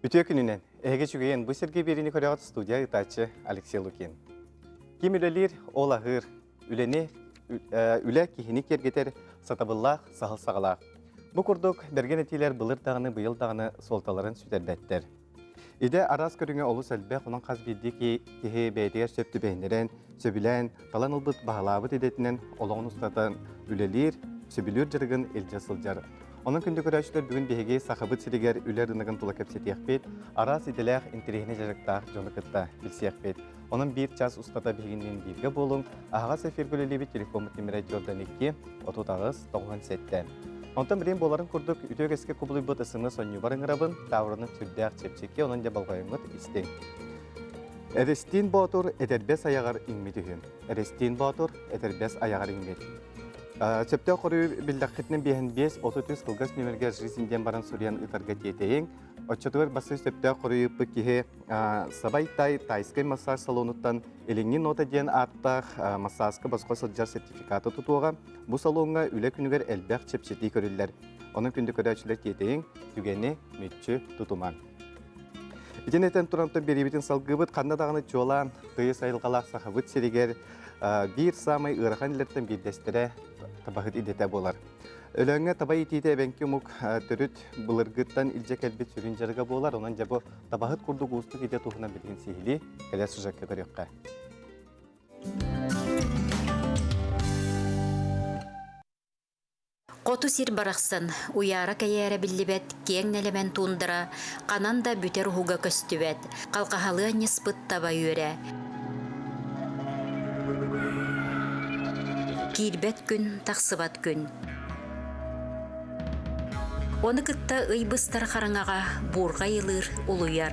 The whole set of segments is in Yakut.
Үтүө күнүнэн! Эһиги үчүгэйин бу сиргэ биэриини көрөҕүт студия ыытааччы Алексей Лукин. Ким үлэлиир, ол аһыыр. Үлэни, үлэ киһини киэргэтэр сатабыллаах, саһыл саҕалаах. Бу курдук бэргэн этиилэр былыр даҕаны быйыл даҕаны суолталарын сүтэрбэттэр. Идэ араас көрүҥэ олус элбэх, онон хас биирдии киһи бэйэтигэр сөп түбэһиннэрэн, сөбүлээн, талан ылбыт баһылаабыт идэтинэн олоҕун устата үлэлиир, сөбүлүүр дьарыгын илдьэ сылдьар. Онон күндү көрөөччүлэр бүгүн биһиги Сахабыт сиригэр үлэ рыногын тула кэпсэтиэхпит, араас идэлээх, интэриэһинэй дьарыктаах дьону кытта билсиэхпит. Онон биир час устата биһигинниин бииргэ буолуҥ, аһаҕас эфиргэ үлэлиибит телефоммут номера 42 38 97. Онтон билигин буоларын курдук үтүө үгэскэ кубулуйбут СМС онньуубар ыҥырабын, таабырыным сүрдээх чэпчэки, онон дьэ болҕойоҥҥут истиҥ. Эрэстиин Боотур этэрбэс айаҕар иҥмит үһү. Эрэстиин Боотур этэрбэс айаҕар иҥмит. Сөптөөх хоруйу биллэххитинэ биэһин биэс 33 кылгас нүөмэргэ «Жизнь» диэн баран суруйан ыытарга тиэтэйиҥ. Оччотугар бассыы сөптөөх хоруйу ыыппыт киһи Сабай Тай тайскай массаж салонуттан Илиҥҥи нота диэн ааттаах массажка босхо сылдьар сертификаты тутуоҕа. Бу салоҥҥа үлэ күнүгэр элбэх чэпчэтии көрүллэр. Онон күндү көрөөччүлэр тиэтэйиҥ, түгэни мүччү тутумаҥ. Итини этэн турантан биэриибитин салгыыбыт. Ханна даҕаны чуолаан тыйыс айылҕалаах Сахабыт сиригэр биир саамай ыарахан үлэлэртэн биирдэстэрэ табаһыт идэтэ буолар. Өлөөҥҥө таба иитиитэ эбэҥки омук төрүт былыргыттан илдьэ кэлбит сүрүн дьарыга буолар. Онон дьэ бу табаһыт курдук уустук идэ туһунан билигин сиһилии кэлэр сюжекка көрүөххэ. Хоту сир барахсан, уйаара-кэйээрэ биллибэт киэҥ нэлэмэн туундара ханан да бүтэр уһуга көстүбэт, халҕаһалыы анньыспыт таба үөрэ. Киирбэт күн, тахсыбат күн. Ону кытта ый быстар хараҥаҕа буурҕа ыйылыыр, улуйар.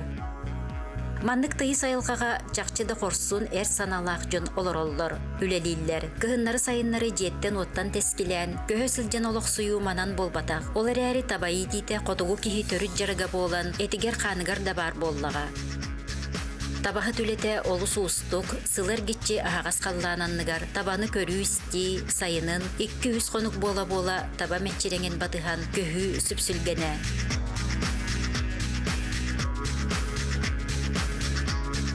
Маннык тыйыс айылҕаҕа чахчы да хорсун эр санаалаах дьон олороллор, үлэлииллэр. Кыһыннары-сайыннары дьиэттэн-уоттан тэскилээн, көһө сылдьан олохсуйуу манан буолбатах. Ол эрээри таба иитиитэ хотугу киһи төрүт дьарыга буолан, этигэр-хааныгар да баар буоллаҕа. Табаһыт үлэтэ олус уустук, сылы эргиччи аһаҕас халлаан анныгар табаны көрүү-истии, сайынын 2-3 хонук буола-буола таба мэччирэҥин батыһан көһүү сүпсүлгэнэ.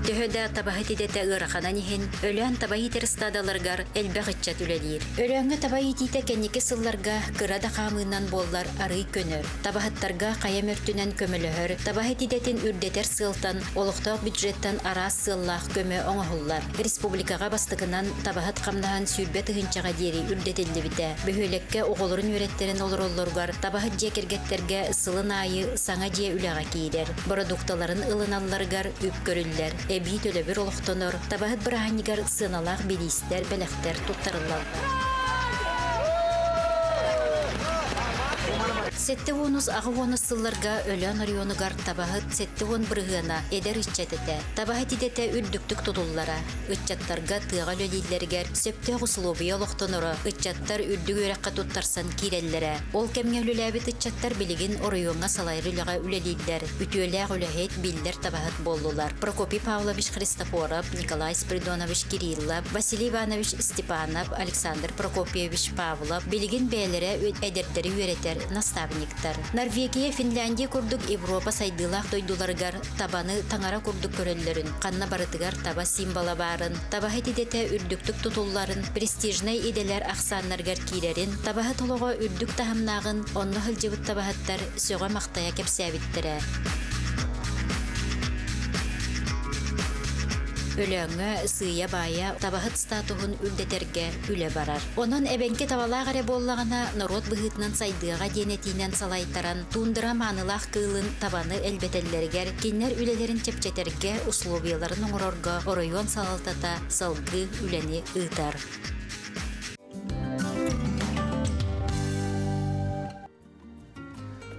Төһө да табаһыт идэтэ ыараханан иһин, Өлөөн таба иитэр ыстаадаларыгар элбэх ыччат үлэлиир. Өлөөҥҥө таба иитиитэ кэнники сылларга кыра да хаамыынан буоллар арыый көнөр. Табаһыттарга хайа мөртүнэн көмөлөһөр, табаһыт идэтин үрдэтэр сыалтан олохтоох бюджеттан араас сыаллаах көмө оҥоһуллар. Республикаҕа бастакынан табаһыт хамнаһын 20 тыһыынчаҕа диэри үрдэтиллибитэ. Бөһүөлэккэ оҕолорун үөрэттэрэн олороллоругар табаһыт дьиэ кэргэттэргэ сылын аайы саҥа дьиэ үлэҕэ киирэр, бородуукталарын ылыналларыгар үп көрүллэр, эбии төлөбүр олохтонор, табаһыт бырааһынньыгар сыаналаах бириистэр, бэлэхтэр туттарыллаллар. 70 аҕыс сылларга Өлөөн оройуонугар табаһыт 70 бырыһыана эдэр ыччат этэ. Табаһыт идэтэ үрдүктүк тутуллара. Ыччаттарга тыаҕа үлэлииллэригэр сөптөөх усулуобуйа олохтоноро, ыччаттар үрдүк үөрэххэ туттарсан киирэллэрэ. Ол кэмҥэ үлэлээбит ыччаттар билигин оройуоҥҥа салайар үлэҕэ үлэлииллэр, үтүөлээх үлэһит, биллэр табаһыт буоллулар. Прокопий Павлович Христофоров, Николай Спиридонович Кириллов, Василий Иванович Степанов, Александр Прокопьевич Павлов билигин бэйэлэрэ эдэрдэри үөрэтэр наставниктар. Норвегия, Финляндия курдук Европа сайдыылаах дойдуларыгар табаны таҥара курдук көрөллөрүн, ханна барытыгар таба символа баарын, табаһыт идэтэ үрдүктүк тутулларын, престижнэй идэлэр ахсааннарыгар киирэрин, табаһыт олоҕо үрдүк таһымнааҕын онно сылдьыбыт табаһыттар сөҕө-махтайа кэпсээбиттэрэ. Өлөөҥҥө сыыйа-баайа табаһыт статуһун үрдэтэргэ үлэ барар. Онон эбэҥки табалаах эрэ буоллаҕына норуот быһыытынан сайдыаҕа диэн этиинэн салайтаран, туундара маанылаах кыылын табаны элбэтэллэригэр, кинилэр үлэлэрин чэпчэтэргэ условияларын оҥорорго оройуон салалтата салгыы үлэни ыытар.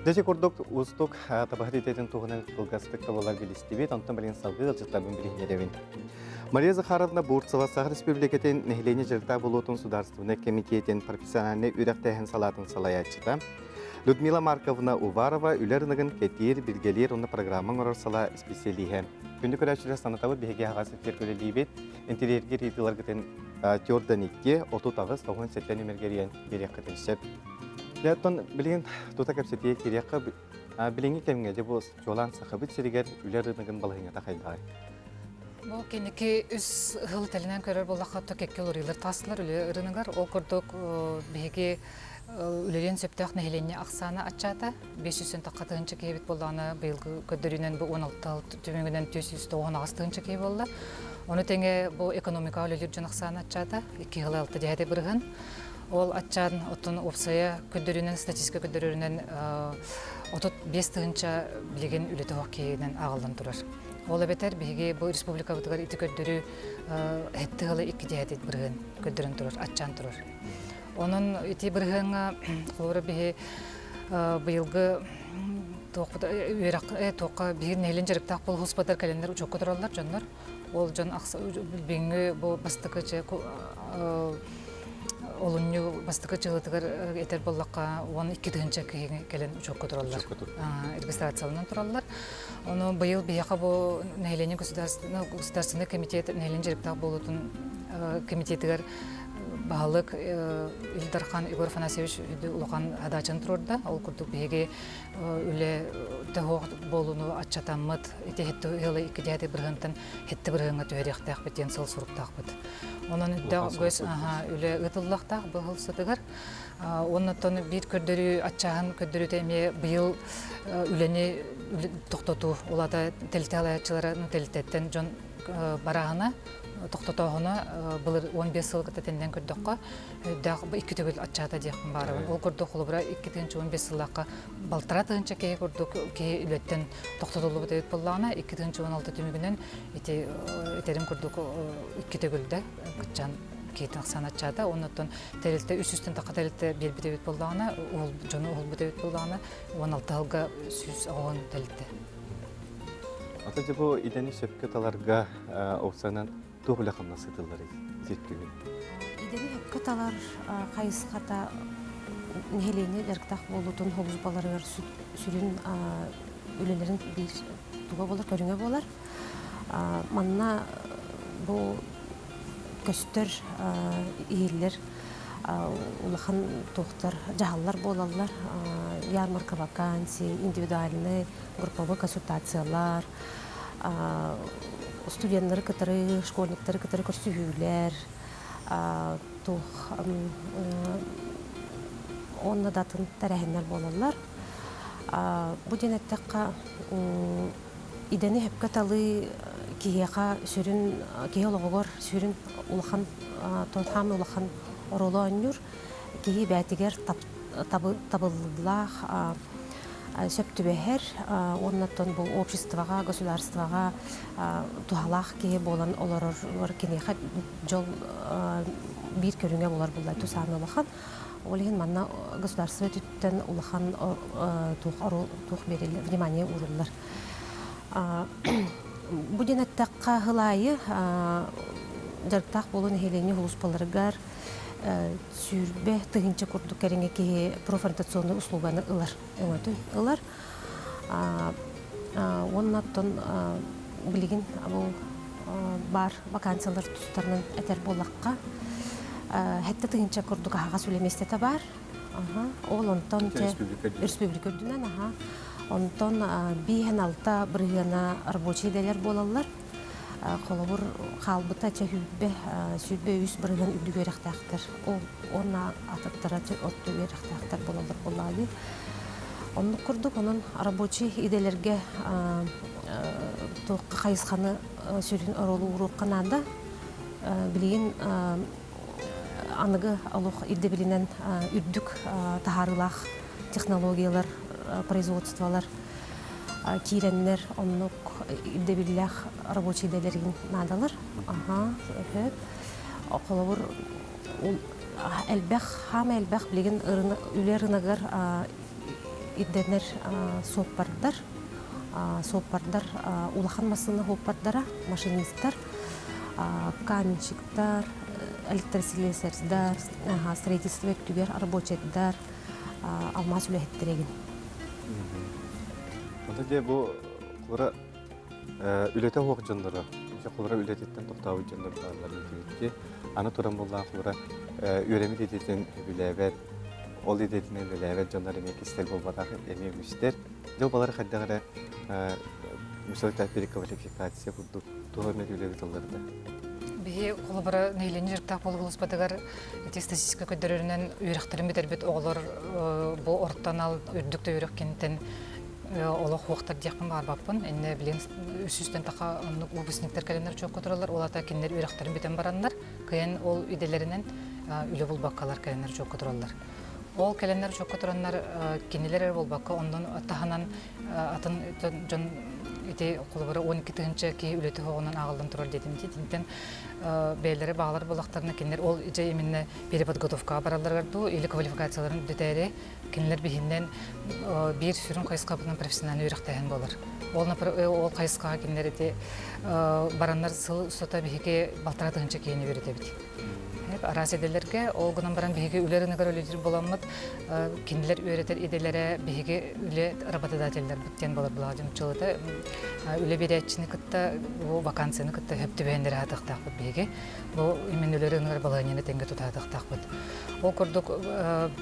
Дьэ курдук уустук табаһыт идэтин туһунан кылгастык да билистибит, онтон билигин салгыы ыалдьыттарбын билиһиннэрэбин. Мария Захаровна Бурцева Саха Республикатын нэһилиэнньэ дьарыктаах буолуутун судаарыстыбаннай кэмитиэтин профессиональнай үөрэхтээһин салаатын салайааччыта. Людмила Марковна Уварова үлэ рыногын кэтиир, билгэлиир уонна программа оҥорор салаа исписэлииһэ. Күндү көрөөччүлэр санатабыт биһиги аһаҕас эфир үлэлиибит. Интэриэһиргиир ыйытыыларгытын 4-2 38 97 нүмергэ эрийэн биэриэххитин сөп. Дьэ, оттон билигин тута кэпсэтиигэ киириэххэ билиҥҥи кэмҥэ дьэ бу чуолаан Сахабыт сиригэр үлэ рыногын балаһыанньата хайдаҕый? Бу кэнники үс ыһыл тэлинэн көрөр буоллахха, то кэккэ уларыылар таастылар үлэ рыногар. Ол курдук биһиги үлэлиэн сөптөөх нэһилиэнньэ ахсаана аччаата. 500 тахха тыһыынча киһи эбит буоллаҕына, быйылгы көрдөрүүнэн бу 16 түмүгүнэн 498 тыһыынча киһи буолла. Ону тэҥэ бу экономикаҕа үлэлиир дьон ахсаана аччаата, 2 ыла алта дьэһэти бырыһын. Ол аччаан оттон уопсайа көрдөрүүнэн, статистика көрдөрөрүнэн 35 тыһыынча билигин үлэтэ суох киһинэн ааҕыллан турар. Ол эбэтэр биһиги бу республикабытыгар ити көрдөрүү хэттэ ыла икки дьэһэти бырыһыан көрдөрөн турар, аччаан турар. Онон ити бырыһыаҥҥа холобура биһи быйылгы үөрэх туохха биһиги нэһилиэн дьарыктаах буолуспатар кэлэннэр учуокка тураллар дьоннор. Ол дьон билиҥҥи бу бастакы олунньу бастакы чыһылытыгар этэр буоллахха 12 тыһыынча киһи кэлэн учуокка тураллар. Регистрацияланан тураллар. Ону быйыл биһиэхэ бу нэһилиэнньэ государственный комитет нэһилиэнньэ дьарыктаах буолуутун комитетыгар баһылык Ил Дархан Егор Афанасьевич улахан хадаачаны туруорда. Ол курдук биһиги үлэ төһө буолууну аччатаммыт ити хетте ыалы икки дьээти бырыһыантан хетте бырыһыаҥҥа түһэриэхтээхпит диэн сыл суруктаахпыт. Онон үрдээх көс үлэ ыытыллахтаах бу сыл сытыгар. Оннуттан биир көрдөрүү аччааһын көрдөрүүтэ эмиэ быйыл үлэни тохтотуу улата тэлтэ алаяччылара тэлтэттэн дьон барааһына тохтотооһуна былыр 15 сыл кытта тэннэн көрдөххө өйдөөх икки төгүл аччаата диэхпин баарабын. Ол курдук холобура 2015 сыллаахха балтараа тыһыынча киһи курдук киһи үлэттэн тохтотуллубут эбит буоллаҕына 2016 түмүгүнэн ити этэрим курдук икки төгүлдэ кыччаан киһитин ахсаана аччаата. Оннуттан тэрилтэ үс үстэн тахха тэрилтэ биэрбит эбит буоллаҕына дьону уһулбут эбит буоллаҕына 16 сылга 110 тэрилтэ. Ата дьэ бу идэни сөпкө таларга оксанан туох үлэ хамнас ыытылларый ити Идэни сөпкө талар хайысхата нэһилиэнньэ дьарыктаах буолуутун холуспаларыгар сүрүн үлэлэрин биир туга буолар, көрүҥэ буолар. Манна бу көстөр, иһиллэр улахан туохтар, дьаһаллар буолаллар. Ярмарка вакансий, индивидуальный, групповой консультациялар, студеннары кытары, школьниктары кытары көрсүһүүлэр, туох уонна да атын тэрээһиннэр буолаллар. Бу диэн эттэххэ, идэни сөпкө талыы киһиэхэ сүрүн киһи олоҕугар сүрүн улахан хаамы улахан оруолу оонньуур. Киһи бэйэтигэр табыллыылаах сөп түбэһэр уонна оттон бу обществоҕа, государствоҕа туһалаах киһи буолан олорор киниэхэ дьол биир көрүҥэ буолар буолла тусааны улахан. Ол иһин манна государство өттүттэн улахан туох биэриллэр, внимание ууруллар. Бу диэн эттэххэ хылаайы дьарыктаах буолуу нэһилиэнньэ улууспаларыгар 20 тыһыынча курдук кэриҥэ киһи профориентационнай услуганы ылар, өҥөтүн ылар. Уонна оттон билигин бу баар вакансиялар тустарынан этэр буоллахха, 7 тыһыынча курдук аһаҕас үлэ миэстэтэ баар. Ол онтон республика үрдүнэн аха. Онтон 5-6 бырыһыана рабочий идэлэр буолаллар. Холобур, хаалбыта чэ сүүрбэ, 23% үрдүк үөрэхтээхтэр. Ол уонна атыттара орто үөрэхтээхтэр буолаллар буоллаҕа Оннук курдук, онон рабочий идэлэргэ туохха хайысханы сүрүн оруолу ууруохха наада. Билигин аныгы олох ирдэбилинэн үрдүк таһаарыылаах технологиялар, производстволар киирэннэр оннук ирдэбиллээх рабочий идэлэрин наадалар. Аха, өһөт. Холобур, элбэх, хаама элбэх билигин үлэ рыногар ирдэнэр суоппардар, суоппардар улахан массыына суоппардара, машинистар, каменщиктар, электрослесарьдар, строительство өттүгэр рабочайдар. алмаас үлэһиттэригин. Онто дьэ бу кура үлэтэ суох дьонноро, холобура үлэтиттэн тохтообут дьоннор бааллар диэбитти. Аны туран буоллаах холобура үөрэммит идэтин сөбүлээбэт, ол идэтинэн үлэлээбэт дьоннор эмиэ кистэл буолбатах эмиэ үгүстэр. Дьэ балары хайдах эрэ мисал переквалификация курдук туох эмэ үлэ ыытыллар да. Биһи холобура нэһилиэнньэ дьарыктаах буолуу улууспатыгар ити статистика көрдөрөрүнэн үөрэхтэрин бүтэрбит оҕолор бу орто анал үрдүк да үөрэх кэнниттэн олох уохтар диэхпин баҕарбаппын. Иннэ билигин үс таха оннук выпускниктар кэлэннэр чуокка тураллар. Ол ата кинилэр үөрэхтэрин бүтэн бараннар, кыайан ол идэлэринэн үлэ булбаккалар кэлэннэр чуокка тураллар. Ол кэлэннэр учуокка тураннар кинилэр эрэ буолбакка, оннун таһынан атын дьон ити холобура 12 тыһыынча киһи үлэтэ оҕонон ааҕыллан турар диэтим итинтэн бэйэлэрэ баҕалар буоллахтарына кинилэр ол дьэ именно переподготовкаҕа баралларыгар дуу или квалификацияларын үрдэтээри кинилэр биһиннэн биир сүрүн хайысхабытынан профессиональный үөрэхтээһин буолар. Ол ол хайысхаҕа кинилэр ити бараннар сыл устата биһиги балтараа тыһыынча киһини үөрэтэбит. Араас идэлэргэ, ол гынан баран биһиги үлэ рыногар үлэлиир буоламмыт, кинилэр үөрэтэр идэлэрэ биһиги үлэ работодателлэрбит диэн буолар былаҕа дьылыта үлэ биэрээччини кытта бу вакансияны кытта сөп түбэһиннэрэ сатыахтаахпыт биһиги. Бу именно үлэ рыногар балаһыанньаны тэҥҥэ тутаатахтаахпыт. Ол курдук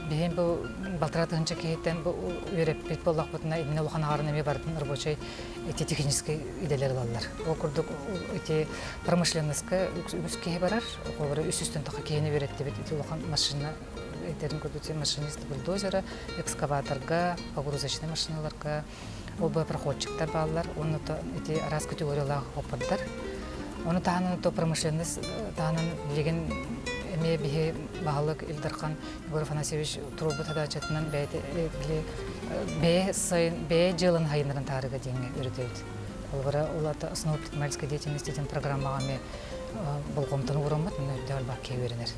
биһиги бу балтараа тыһыынча киһиттэн бу үөрэппит буоллахпытына иннинэ улахан аҕарын эмиэ барытын рабочай ити техническэй идэлэр ылаллар. Ол курдук ити промышленноска үгүс киһи барар. Холобура үс үстэн таха киһини үөрэттибит. Ити улахан машина этэрин курдук машинист бульдозера, экскаваторга, погрузочный машиналарга, ол бу проходчиктар бааллар. Онно ити араас категориялаах хоппордар. Ону таһынан то промышленность таһынан билигин эмиэ биһи баһылык Ил Дархан Егор Афанасьевич туруорбут садаачатынан бэйэтэ били бэйэ сайын бэйэ дьыалын хайыннаран таарыга диэҥҥэ өрүтэбит. Холобура, ол ата основа предпринимательской деятельности диэн программаҕа эмиэ болҕомтону уураммыт, онно үрдэ барбак киһи үөрэнэр.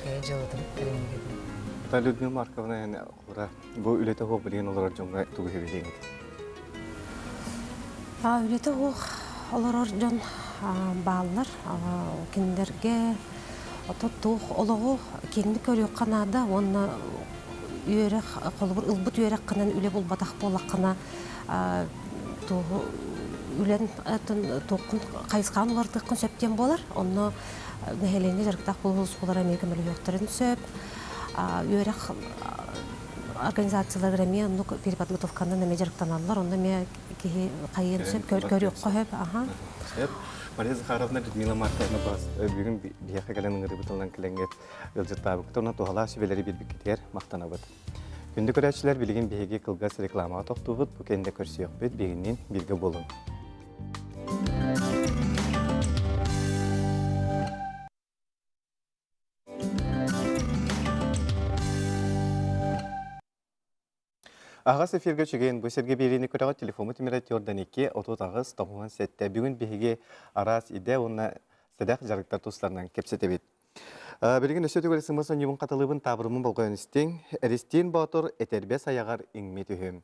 Бэйэ дьыалатын тэринигин. Людмила Марковна, холобура, бу үлэтэ суох билигин олорор дьоҥҥо тугу сөбүлээҥит? Үлэтэ суох олорор дьон бааллар. Кинилэргэ ото туох олоҕу киэҥник көрүөххэ наада уонна үөрэх холобур ылбыт үөрэххинэн үлэ булбатах буоллаххына туоһу үлэн туоххун хайысхаҕын уларытыаххын сөп диэн буолар. Онно нэһилиэнньэ дьарыктаах буолуу оскуолалара эмиэ көмөлөһүөхтэрин сөп. Үөрэх организацияларыгар эмиэ оннук переподготовканан эмиэ дьарыктаналлар. Онно эмиэ киһи хайыан сөп, көрүөххэ сөп. Аха. Сөп. Мария Захаровна, Людмила Марковна бас бүгүн биһиэхэ кэлэн ыҥырыыбыт ылан кэлэҥҥит ыалдьыттаабыккыт уонна туһалаах сүбэлэри биэрбиккитигэр махтанабыт. Күндү көрөөччүлэр, билигин биһиги кылгас рекламаҕа тохтуубут. Бу кэннэ көрсүөхпүт, биһигинниин бииргэ буолуҥ. Аҕас эфиргэ үчүгэйин бу сиргэ биэриини күрэҕи телефоммут тимирэ түөртэн 2 38 97 бүгүн биһиги араас идэ уонна сэдэх дьарыктар тустарынан кэпсэтэбит. Билигин өссө түгэл сымыс онньубун хатылыыбын таабырымын болҕойон истиҥ. Эристиин Боотур этэрбэс айаҕар иҥмит үһү.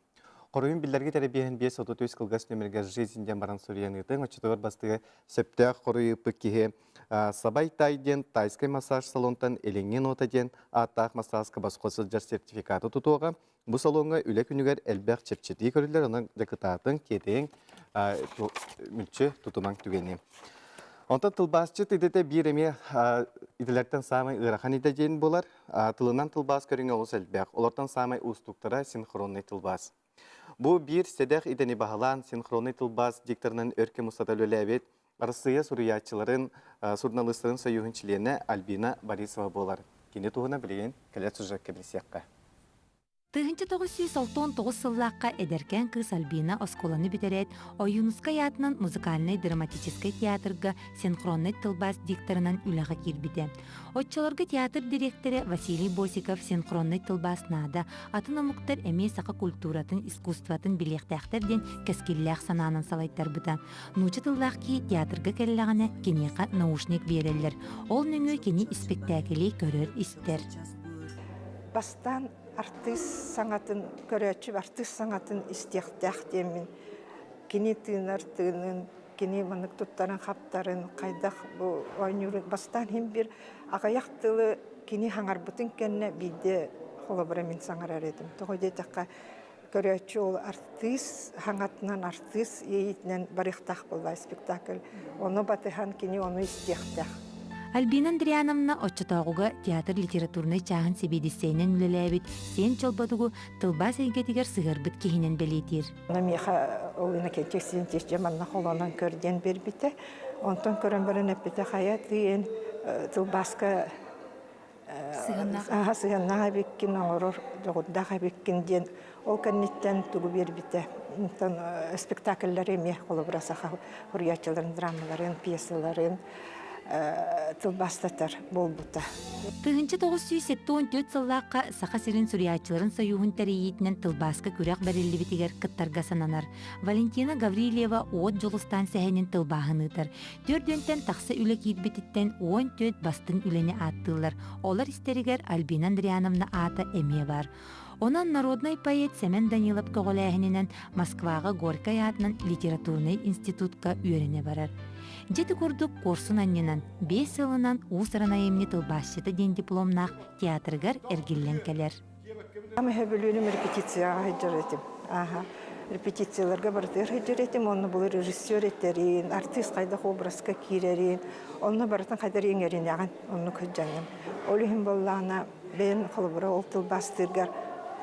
Хоруйун биллэрги тэрэбиэһин 533 кылгас нөмергэ «Жизнь» диэн баран суруйан ыытыҥ. Оччотугар бастыгы сөптөөх хоруй ыыппыт киһи Сабай Тай диэн тайскай массаж салонтан Илиҥҥи нота диэн ааттаах массажка босхо сылдьар сертификаты тутуоҕа. Бу салоҥҥа үлэ күнүгэр элбэх чэпчэтии көрүллэр, онон дьакытаатыҥ, тиэтэйиҥ, мүлчү тутумаҥ түгэни. Онтон тылбаасчыт идэтэ биир эмиэ идэлэртэн саамай ыарахан идэ диэн буолар. Тылынан тылбаас көрүҥэ олус элбэх. Олортон саамай уустуктара синхроннай тылбаас. Бу биир сэдэх идэни баһылаан синхроннай тылбаас дикторынан өр кэм устата үлэлээбит Арассыыйа суруйааччыларын, суруналыыстарын сойууһун чилиэнэ Альбина Борисова буолар. Кини туһунан билигин кэлэр сюжекка билсиэххэ. 1969 сыллаахха эдэркээн кыыс Альбина оскуоланы бүтэрээт, Ойуунускай аатынан музыкальнай-драматическай театрга синхроннай тылбаас дикторынан үлэҕэ киирбитэ. Оччолорго театр дириэктэрэ Василий Босиков синхроннай тылбаас наада, атын омуктар эмиэ саха культуратын, искусствотын билиэхтээхтэр диэн кэскиллээх санаанан салайтарбыта. Нуучча тыллаах киһи театрга кэллэҕинэ киниэхэ наушник биэрэллэр. Ол нөҥүө кини испэктээкили көрөр-истэр. Бастаан артыыс саҥатын, көрөөччү артыыс саҥатын истиэхтээх диэммин, кини тыынар тыынын, кини маннык туттарын-хаптарын, хайдах бу оонньуурун бастаан иһин биир аҕыйах тылы кини хаҥарбытын кэннэ биирдэ Холобура мин саҥарар этим. Тоҕо диэтэххэ, көрөөччү ол артыыс хаҥатынан, артыыс иэйиитинэн барыахтаах буолла спектакль. Ону батыһан кини ону истиэхтээх. Альбина Андриановна оччотооҕуга театр литературнай чааһын сэбиэдиссэйинэн үлэлээбит Сиэн Чолбодугу тылбаас эйгэтигэр сыһыарбыт киһинэн бэлиэтиир. Миэхэ ол Иннокентий Сидентьевич дьэ манна холонон көр диэн биэрбитэ. Онтон көрөн баран эппитэ хайа тыын тылбааска Сыһыаннаах сыһыаннаах эбиккин, оҥорор дьоҕурдаах эбиккин диэн ол кэнниттэн тугу биэрбитэ. Онтон спектакльлары эмиэ холобура саха суруйааччыларын драмаларын, пьесаларын тылбаастатар буолбута. 1974 сыллаахха Саха сирин суруйааччыларын сойууһун тэрийиитинэн тылбааска күрэх бэриллибитигэр кыттарга сананар. Валентина Гаврильева Уот Дьулустаан сэһэнин тылбааһын ыытар. Төрдүөнтэн тахса үлэ киирбититтэн 14 бастыҥ үлэни ааттыыллар. Олор истэригэр Альбина Андриановна аата эмиэ баар. Онон народнай поэт Сэмэн Данилов көҕүлээһининэн Москваҕа Горькай аатынан литературнай институтка үөрэнэ барар. Дьэ ити курдук куорсун анньынан, 5 сылынан уус-уран айымньы тылбаасчыта диэн дипломнаах театрыгар эргиллэн кэлэр. Бүлүүнүм репетицияҕа сылдьар этим. Ааһа. Репетицияларга барытыгар сылдьар этим. Онно былыр режиссер этэрин, артист хайдах образка киирэрин, онно барытын хайдар иҥэринэҕин, оннук сылдьаҥҥын. Ол иһин буоллаҕына, бэйэм холобура ол тылбаастыыргар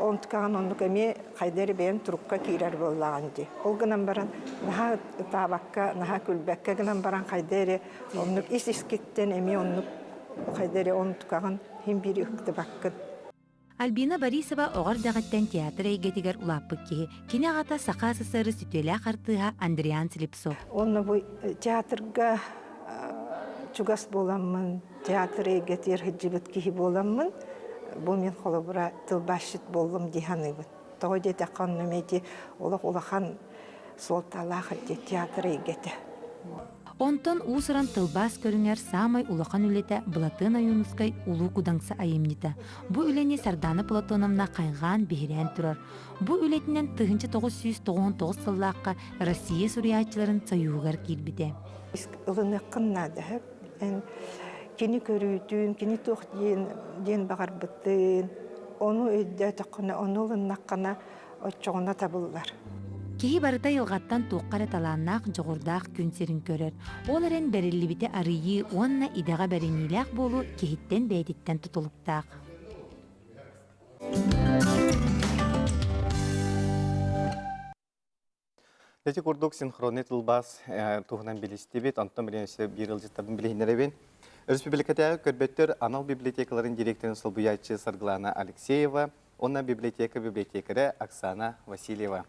онтукаҕын оннук эмиэ хайда эрэ бэйэм турукка киирэр буоллаҕын дии. Ол гынан баран наһаа ытаабакка, наһаа күлбэккэ гынан баран хайда эрэ оннук ис-искиттэн эмиэ оннук хайда эрэ онтукаҕын син биир ыктыбаккын. Альбина Борисова оҕо эрдэҕиттэн театр эйгэтигэр улааппыт киһи. Кини аҕата Саха СССР сүтүөлээх артыыһа Андриан Слепцов. Уонна бу театрга чугас буоламмын, театр эйгэтигэр сылдьыбыт киһи буоламмын, бу мин холобура тылбаасчыт буоллум дии саныыбын. Тоҕо диэтэххэ, онно эмиэ ити олох улахан суолталаах ити театр эйгэтэ. Онтон уус-уран тылбаас көрүҥэр саамай улахан үлэтэ Былатыан Ойуунускай Улуу Кудаҥса айымньыта. Бу үлэни Сардаана Платоновна хайҕаан биһирээн турар. Бу үлэтинэн 1999 сыллаахха Россия суруйааччыларын сойууһугар киирбитэ. Ылыныаххын наада. Эн кини көрүүтүн, кини туох диэн, диэн баҕарбытын, ону өйдөөтөххүнэ, ону ылыннаххына, оччоҕуна табыллар. Киһи барыта айылҕаттан туохха эрэ талааннаах, дьоҕурдаах күн сирин көрөр. Ол эрэн бэриллибити арыйыы уонна идэҕэ бэриниилээх буолуу киһиттэн бэйэтиттэн тутулуктаах. Ити курдук синхронный тылбаас туһунан билистибит, онтон билигин өссө биир ыалдьыттарбын билиһиннэрэбин. Өрөспүүбүлүкэтээҕи көрбөттөр анал библиотекаларын директорын солбуйааччы Саргылана Алексеева уонна библиотека библиотекарэ Оксана Васильева.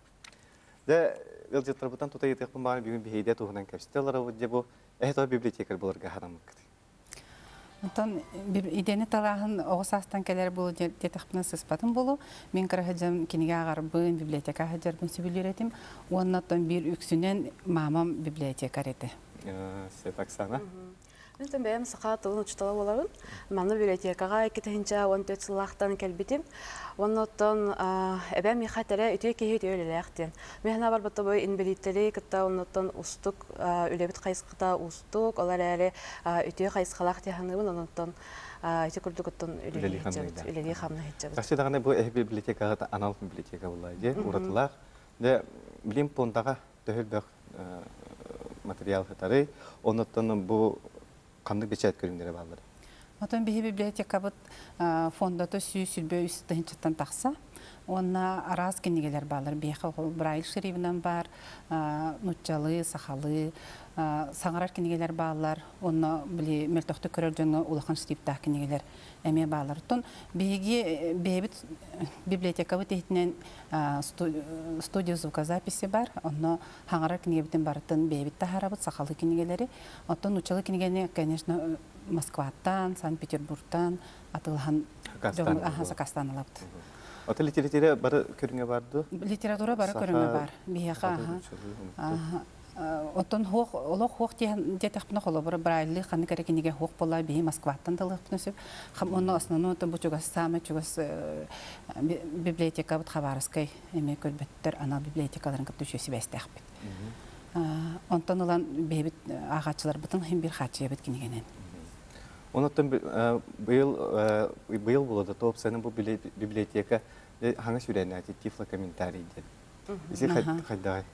Дьэ, ыалдьыттарбытын тута ыйытыахпын баҕар бүгүн биһиги туһунан кэпсэтэ олоробут. Дьэ бу эһэ библиотекарь буоларга хараммыккыт. Онтон идэни талааһын оҕо саастан кэлэр буолу диэтэхпинэ сыспатым буолуо. Мин кыра сылдьан кинигэ ааҕарбын, библиотека сылдьарбын сөбүлүүр этим. Уонна оттон биир үксүнэн мамам библиотекарь этэ. Свет Оксана. Мин бэйэм саха тылын учуутала буолабын. Манна библиотекаҕа 2014 сыллаахтан кэлбитим. Уонна оттон эбэм миэхэ этэрэ үтүө киһи үтүө үлэлээх диэн. Мин санаабар бу инбэлииттэри кытта оннуттан устук үлэбит хайысхата уустук, ол эрээри үтүө хайысхалаах дии саныыбын, оннуттан ити курдук оттон үлэлии сылдьабыт, үлэлии хамнаһы сылдьабыт. Чахчы даҕаны бу эһи библиотекаҕа анал библиотека буолла дии, уратылаах. Дьэ, билим пуондаҕа төһө элбэх материал сытарый, оннуттан бу ханнык бэчээт көрүҥнэрэ бааллар? Отон биһи библиотекабыт фондата 123 тыһыынчаттан тахса. Уонна араас кинигэлэр бааллар. Биһиэхэ Брайль шрифтинэн баар, нуччалыы, сахалыы, саҥарар кинигэлэр бааллар. Онно били мөлтөхтүк көрөр дьоҥҥо улахан шрифтаах кинигэлэр эмиэ бааллар. Оттон биһиги бэйэбит библиотекабыт иһитинэн студия звукозаписи бар. Онно хаҥарар кинигэбитин барытын бэйэбит таһаарабыт, сахалыы кинигэлэри. Оттон нууччалыы кинигэни, конечно, Москваттан, Санкт-Петербургтан атыылаһан сакаастаан ылабыт. Ото литература бары көрүҥэ бар дуо? Литература бары көрүҥэ бар. Биһиэхэ Оттон хуох олох хуох диэтэхпинэ холобура Брайлы ханнык эрэ кинигэ хуох буолла биһи Москваттан да ылыахпытын сөп. Онно основной бу чугас саамай чугас библиотекабыт Хабаровскай эмиэ көрбөттөр анал библиотекаларын кытта үчүгэй сибээстээхпит. Онтон ылан бэйэбит ааҕааччыларбытын иһин биир хааччыйабыт кинигэнэн. Онуттан быйыл быйыл буолуо топ бу библиотека хаҥа сүрэнээти тифлокомментарий диэн. Isi хайдаҕай?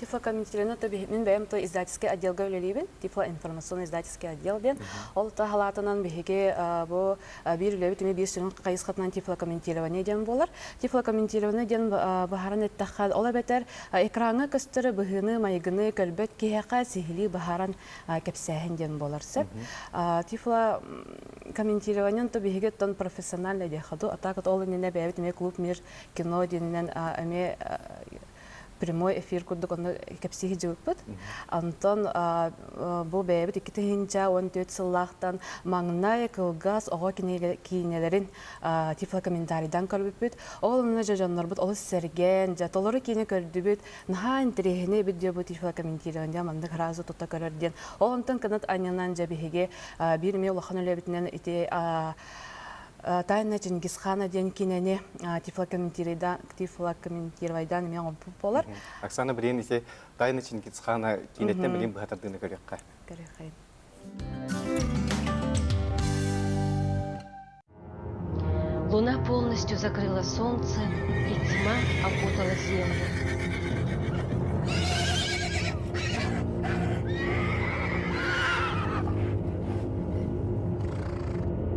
Тифлокомментарийны то мин бэйэм то издательский отделга үлэлиибин. Тифло информационный издательский отдел диэн. Ол та халаатынан биһиги бу биир үлэбит эмиэ биир сүрүн хайысхатынан тифлокомментирование диэн буолар. Тифлокомментирование диэн быһааран эттэххэ, ол эбэтэр экраҥҥа көстөр быһыыны, майгыны көрбөт киһиэхэ сиһилии быһааран кэпсээһин диэн буолар сөп. Тифло комментирование то биһиги оттон профессиональный диэххэ дуу, а так ол иннинэ бэйэбит эмиэ клуб мир кино диэнинэн эмиэ прямой эфир курдук онно кэпсии сылдьыбыппыт. Онтон бу бэйэбит 2014 сыллаахтан маҥнай кылгас оҕо киинэлэрин тифлокомментарийдан көрбүппүт. Ол онно дьэ дьоннорбут олус сэргээн, дьэ толору киинэ көрдүбүт, наһаа интэриэһинэй эбит диэ бу тифлокомментирование маннык сразу тута көрөр диэн. Ол онтон кынат анньынан дьэ биһиги биир эмиэ улахан үлэбитинэн ити Тайна Чингисхана диэн кинини тифлокомментировайдаан эмиэ оҥорбут буолар. Оксана билигин ити Тайна Чингисхана киинэттэн билигин быһатардыыны көрүөххэ. Көрүөххэ. Луна полностью закрыла солнце, и тьма окутала землю.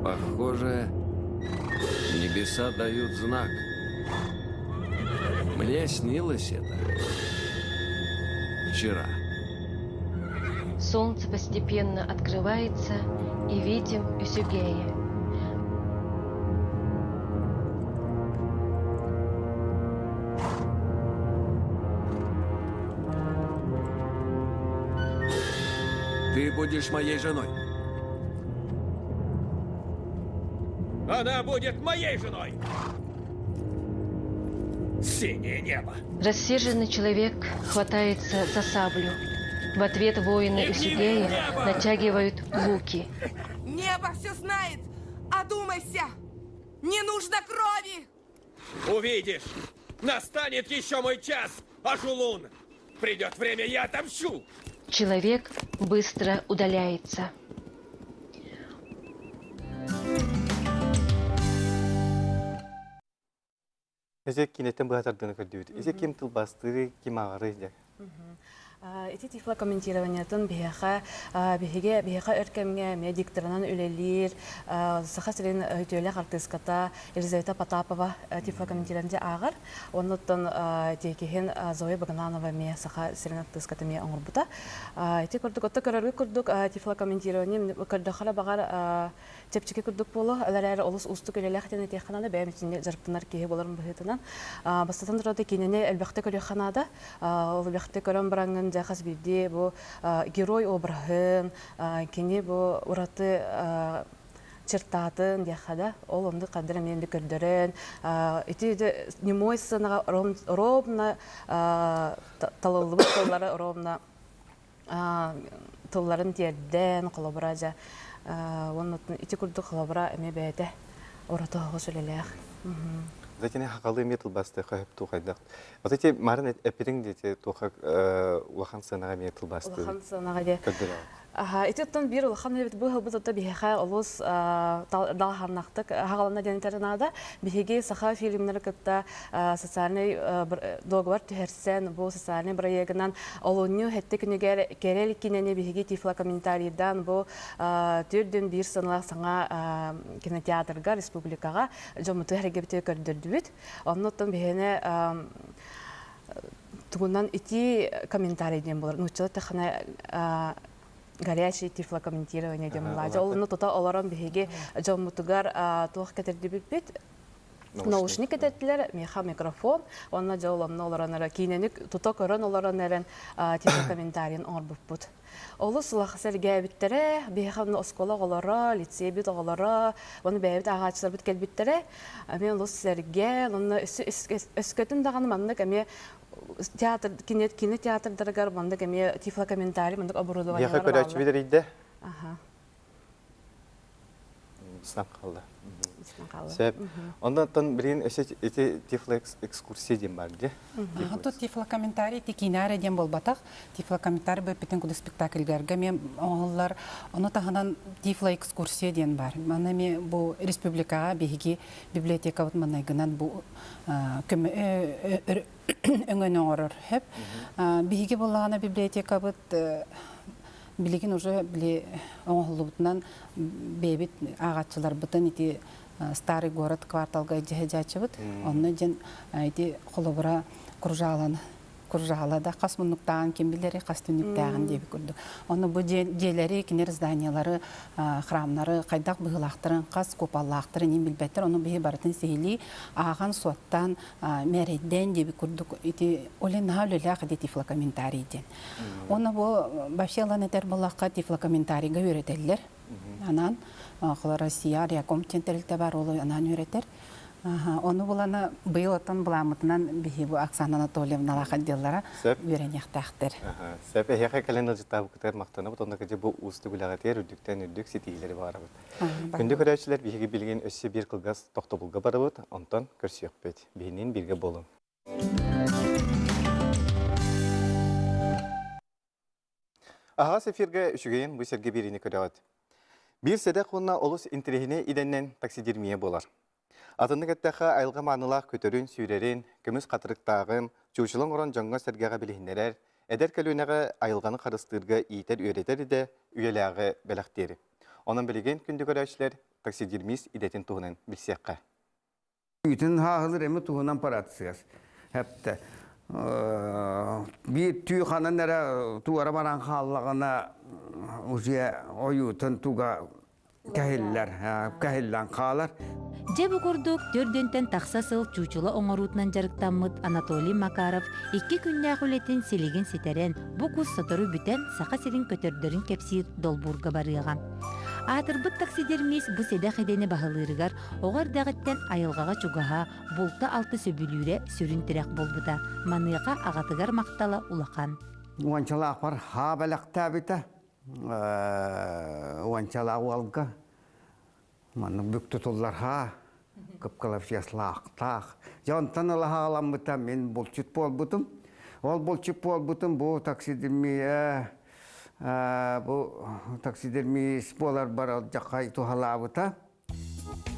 Похоже, небеса дают знак. Мне снилось это вчера. Солнце постепенно открывается, и видим Юсюгея. Ты будешь моей женой. Она будет моей женой! Синее небо! Рассерженный человек хватается за саблю. В ответ воины Исугея натягивают луки. Небо все знает! Одумайся! Не нужно крови! Увидишь! Настанет еще мой час, Ажулун! Придет время, я отомщу! Человек быстро удаляется. Эзе кинеттен быһатардыны көрдүбүт. Эзе ким тылбастыры, ким ааҕары дьэ. Ити тифлокомментированиетын биһиэхэ биһиги биһиэхэ өр кэмҥэ эмиэ дикторынан үлэлиир Саха сирин үтүөлээх артыыската Елизавета Потапова тифлокомментирование ааҕар. Оннуттан тиэкиһин Зоя Багананова эмиэ Саха сирин артыыската эмиэ оҥорбута. Ити курдук, отто көрөргө курдук тифлокомментирование көрдөххө баҕар чэпчэки курдук буолуо. Ол эрээри олус уустук үлэлээх диэн этиэххэ наада. Бэйэм итинник дьарыктанар киһи буоларым быһыытынан. Бастатан туран киинэни элбэхтэ көрүөххэ наада. Ол элбэхтэ көрөн бараҥҥын дьэ хас биирдии бу герой обраһын, кини бу ураты чертатын диэххэ да, ол оннук ханна эмиэ көрдөрөн, ити немой сценаҕа ровно талыллыбыт тыллары ровно тылларын тиэрдэн, холобура дьэ уонна ити курдук холобура эмиэ бэйэтэ ураты оһоҕос үлэлээх. Затини хахалы эмиэ тылбастыахха сөп дуу хайдах. Вот эти марын эппитиҥ диэти туоха улахан сыанаҕа эмиэ тылбастыы. Улахан сыанаҕа диэ. Аха, ити оттон биир улахан эбит бу ыһылбыт отто биһиэхэ олус далаһаннахтык хаҕалана диэн этэр наада. Биһиги саха фильмнары кытта социальный договор түһэрсэн, бу социальный бырайыагынан олунньу хэттэ күнүгэр Кэрэл кинини биһиги тифлокомментарийдан бу төрдүн биир сыаналаах саҥа кинотеатрга республикаҕа дьоммуту эргэбити көрдөрдүбүт. Онно оттон биһиэни тугунан ити комментарий диэн буолар. Нууччалар тэххэнэ горячий тифлокомментирование диэн буолааччы. Ол онно тута олорон биһиги дьоммутугар туох кэтэрдибиппит наушник кэтэртилэр, миэхэ микрофон, уонна дьэ ол онно олорон эрэ киинэни тута көрөн олорон эрэн тифлокомментарийын оҥорбуппут. Олус улахан сэргээбиттэрэ, биһиэхэ онно оскуола оҕолоро, лицейбит оҕолоро, уонна бэйэбит ааҕааччыларбыт кэлбиттэрэ. Эмиэ олус сэргээн, онно өскөтүн даҕаны маннык эмиэ театр, кино, кинотеатрдарыгар маннык эмиэ тифлокомментарий, маннык оборудованиелар Биһиэхэ көрөөччү бааллар. билэрийдэ. Аха. Быстан хаалла. Сөп. Оннуттан билигин өссө ити тифло экскурсия диэн бар дии. Ото тифлокомментарий тикиинээрэ диэн буолбатах. Тифлокомментарий бэппитин куду спектакльгарга эмиэ оҥоһуллар. Ону таһынан тифло экскурсия диэн бар. Манна эмиэ бу республикаҕа биһиги библиотекабыт манайгынан бу көмө өҥөнү оҥорор сөп. Биһиги буоллаҕына библиотекабыт билигин уже били оҥоһуллубутунан бэйэбит ааҕааччыларбытын ити старый город кварталга дьэһэ Онно дьэн ити холобура кружаланы кружала да хас муннуктааҕын ким билэри, хас түннүктээҕин диэбит курдук. Ону бу дьиэлэри, кинилэр зданиялары, храмнары хайдах быһыылаахтарын, хас куполлаахтарын иин билбэттэр. Ону биһи барытын сиһилии ааҕан, суоттаан, мээрэйдээн диэбит курдук ити оле наһаа үлэлээх ити тифлокомментарий диэн. Уонна бу вообще ылан этэр буоллахха тифлокомментарийга үөрэтэллэр. Анаан холо Россия Реаком диэн тэрилтэ бар ол анаан үөрэтэр. Ону булана быйыл оттон былааммытынан биһи бу Оксана Анатольевналаах отделлара үөрэниэхтээхтэр. Сөп эһиэхэ кэлэн ыалдьыттаабыккытыгар махтанабыт уонна кыдьы бу уустук үлэҕитигэр үрдүктэн үрдүк ситиһиилэри баҕарабыт. Күндү көрөөччүлэр биһиги билигин өссө биир кылгас тохтобулга барабыт, онтон көрсүөхпүт. Биһиниин бииргэ буолуҥ. Аһаҕас эфиргэ үчүгэйин бу сэргэ биэриини көрөҕүт. Биир сэдэх уонна олус интэриэһинэй идэннэн таксидермия буолар. Атыннык эттэххэ, айылҕа маанылаах көтөрүн, сүүрэрин, көмүс хатырыктааҕын, чуучула оҥорон дьоҥҥо-сэргэҕэ билиһиннэрэр, эдэр көлүөнэҕэ айылҕаны харыстыырга иитэр-үөрэтэр идэ үйэлээҕи бэлэхтиир. Онон билигин күндү көрөөччүлэр таксидермист идэтин туһунан билсиэххэ. Үүтүн хааһылыр эми туһунан процесс. Хэптэ. Биир түү ханан эрэ туора баран хааллаҕына уже ойуутун туга кэһиллэр, кэһиллэн хаалар. Дьэ бу курдук төрдүнтэн тахса сыл чуучула оҥоруутунан дьарыктаммыт Анатолий Макаров икки күннээх үлэтин силигин ситэрэн, бу кус сотору бүтэн Саха сирин көтөрдөрүн кэпсиир долбуурга барыаҕа. Аатырбыт таксидермист бу сэдэх идэни баһылыырыгар Оҕо эрдэҕиттэн айылҕаҕа чугаһа, булта-алта сөбүлүүрэ сүрүн тирэх буолбута. Маныаха аҕатыгар махтала улахан. Уончалаахпар хаа бэлэхтээбитэ. Уончалаах уолга маннык бүк тутуллар хаа кыпкылапчыаслаахтаах. Дьэ онтон ыла хаҕаламмыта мин булчут буолбутум. Ол булчут буолбутум бу таксидермия бу таксидермист буоларбар алдьархай туһалаабыта.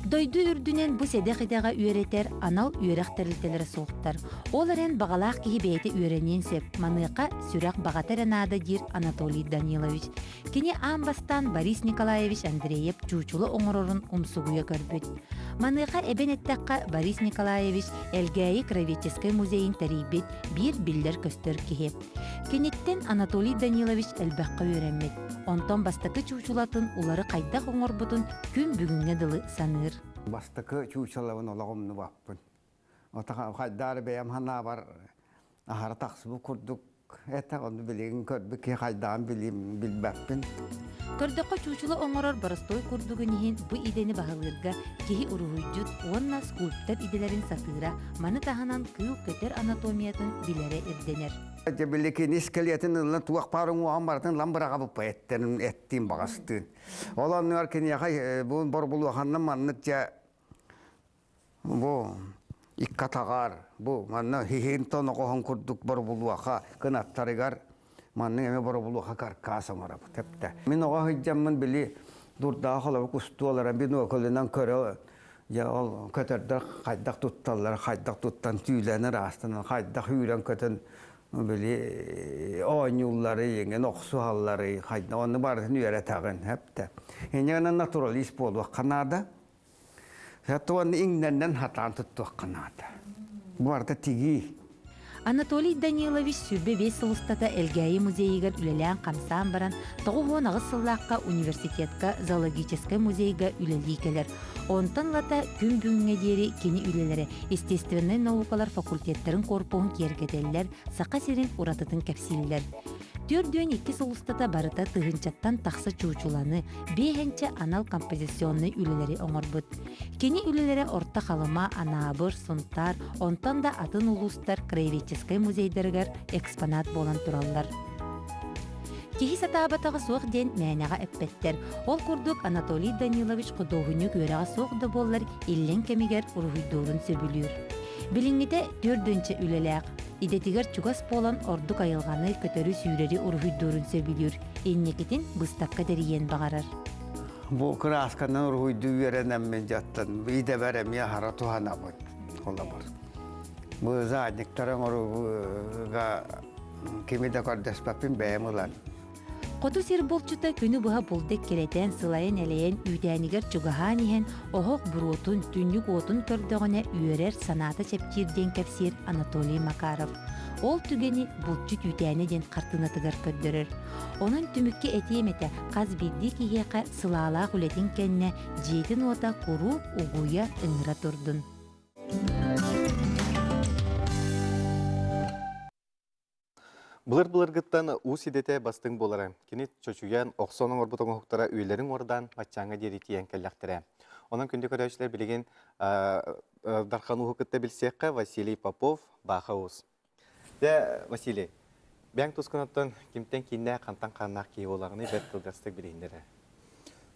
Дойду үрдүнэн бу сэдэх идэҕэ үөрэтэр анал үөрэх тэрилтэлэрэ суохтар. Ол эрэн баҕалаах киһи бэйэтэ үөрэниэн сөп. Маныаха сүрэх баҕата эрэ наада диир Анатолий Данилович. Кини аан бастаан Борис Николаевич Андреев чуучула оҥорорун умсугуйа көрбүт. Маныаха эбэн эттэххэ, Борис Николаевич Элгээйи краеведческай музейын тэрийбит биир биллэр-көстөр киһи. Киниттэн Анатолий Данилович элбэххэ үөрэммит. Онтон бастакы чуучулатын улары хайдах оҥорбутун күн бүгүҥҥэ дылы саныыр. Бастакы чуучалабын олох умнубаппын. Хайдаары бэйэм санаабар аһара тахсыбыт курдук этэ, ону билигин көрбүт киһи хайдаҕын билбэппин. Көрдөххө чуучула оҥорор боростуой курдугун иһин бу идэни баһылыырга киһи уруһуйдьут уонна скульптор идэлэрин сатыыра, маны таһынан кыыл-көтөр анатомиятын билэрэ ирдэнэр. Дьэ били кини скелетин ылла туох баар уҥуоҕун барытын ылан быраҕабыппа эттэрин эттиин баҕастыын. Ол оннугар киниэхэ бу борбулуоханна маннык дьэ Бу икки атаҕар, бу манна хиһин тоноҕоһун курдук боробулуоха кынаттарыгар маннык эмэ боробулуоха каркас оҥоробут эптэ. Мин оҕо сылдьаммын били дурдаах холобук устуолара биноклынан көрө дьэ ол көтөрдөр хайдах тутталлар, хайдах туттан түүлэнэр аастанан, хайдах үүрэн көтөн били оонньууллары, иҥин охсуһаллары, хайдах онну барытын үөрэтэҕин эптэ. Инньэ гынан натуралист буолуохха наада. Туонна иҥнэннэн хатаан туттуохха наада. Бу барыта тигии. Анатолий Данилович 25 сыл устата Элгээйи музейыгар үлэлээн-хамсаан баран, 98 сыллаахха университетка зоологическай музейга үлэлии кэлэр. Онтон ылата күн бүгүҥҥэ диэри кини үлэлэрэ естественнай наукалар факультеттарын корпуһун киэргэтэллэр, Саха сирин уратытын кэпсииллэр. 42 сыл устата барыта тыһыынчаттан тахса чуучуланы, биэһэнчэ анал композиционнай үлэлэри оҥорбут. Кини үлэлэрэ Орто Халыма, Анаабыр, Сунтаар, онтон да атын улуустар краеведческай музейдарыгар экспонат буолан тураллар. Киһи сатаабатаҕа суох диэн мээнэҕэ эппэттэр. Ол курдук Анатолий Данилович худуоһунньук үөрэҕэ суох да буоллар, иллэҥ кэмигэр уруһуйдуурун сөбүлүүр. Билиҥҥитэ түөрдүнчэ үлэлээх. Идэтигэр чугас буолан ордук айылҕаны, көтөрү-сүүрэри уруһуйдуурун сөбүлүүр. Инникитин быыстапка тэрийиэн баҕарар. Бу кыраасканан уруһуйдуу үөрэнэммин дьаттан идэбэр эмиэ аһара туһанабын холобур. Бу задниктары оҥорууга кими да көрдөспөппүн бэйэм ылан. Хоту сир булчута күнү быһа булду эккирэтэн, сылайан-элэйэн үүтээнигэр чугаһаан иһэн оһох буруотун, түннүк уотун көрдөҕүнэ үөрэр, санаата чэпчиир диэн кэпсиир Анатолий Макаров. Ол түгэни булчут үүтээнэ диэн хартыынатыгар көрдөрөр. Онон түмүккэ этиэм этэ, хас биирдии киһиэхэ сылаалаах үлэтин кэннэ дьиэтин уота куруук угуйа, ыҥыра турдун. Былыр-былыргыттан уус идэтэ бастыҥ буолара. Кини чочуйан, охсон оҥорбут оҥоһуктара үйэлэрин уордаан баччааҥҥа диэри тиийэн кэллэхтэрэ. Онон күндү көрөөччүлэр билигин Дархан ууһу кытта билсиэххэ Василий Попов, Бааха уус. Дьэ, Василий, бэйэҥ тускунаттан кимтэн кииннээх, хантан хааннаах киһи буолаҕыный бэрт кылгастык билиһиннэрэ.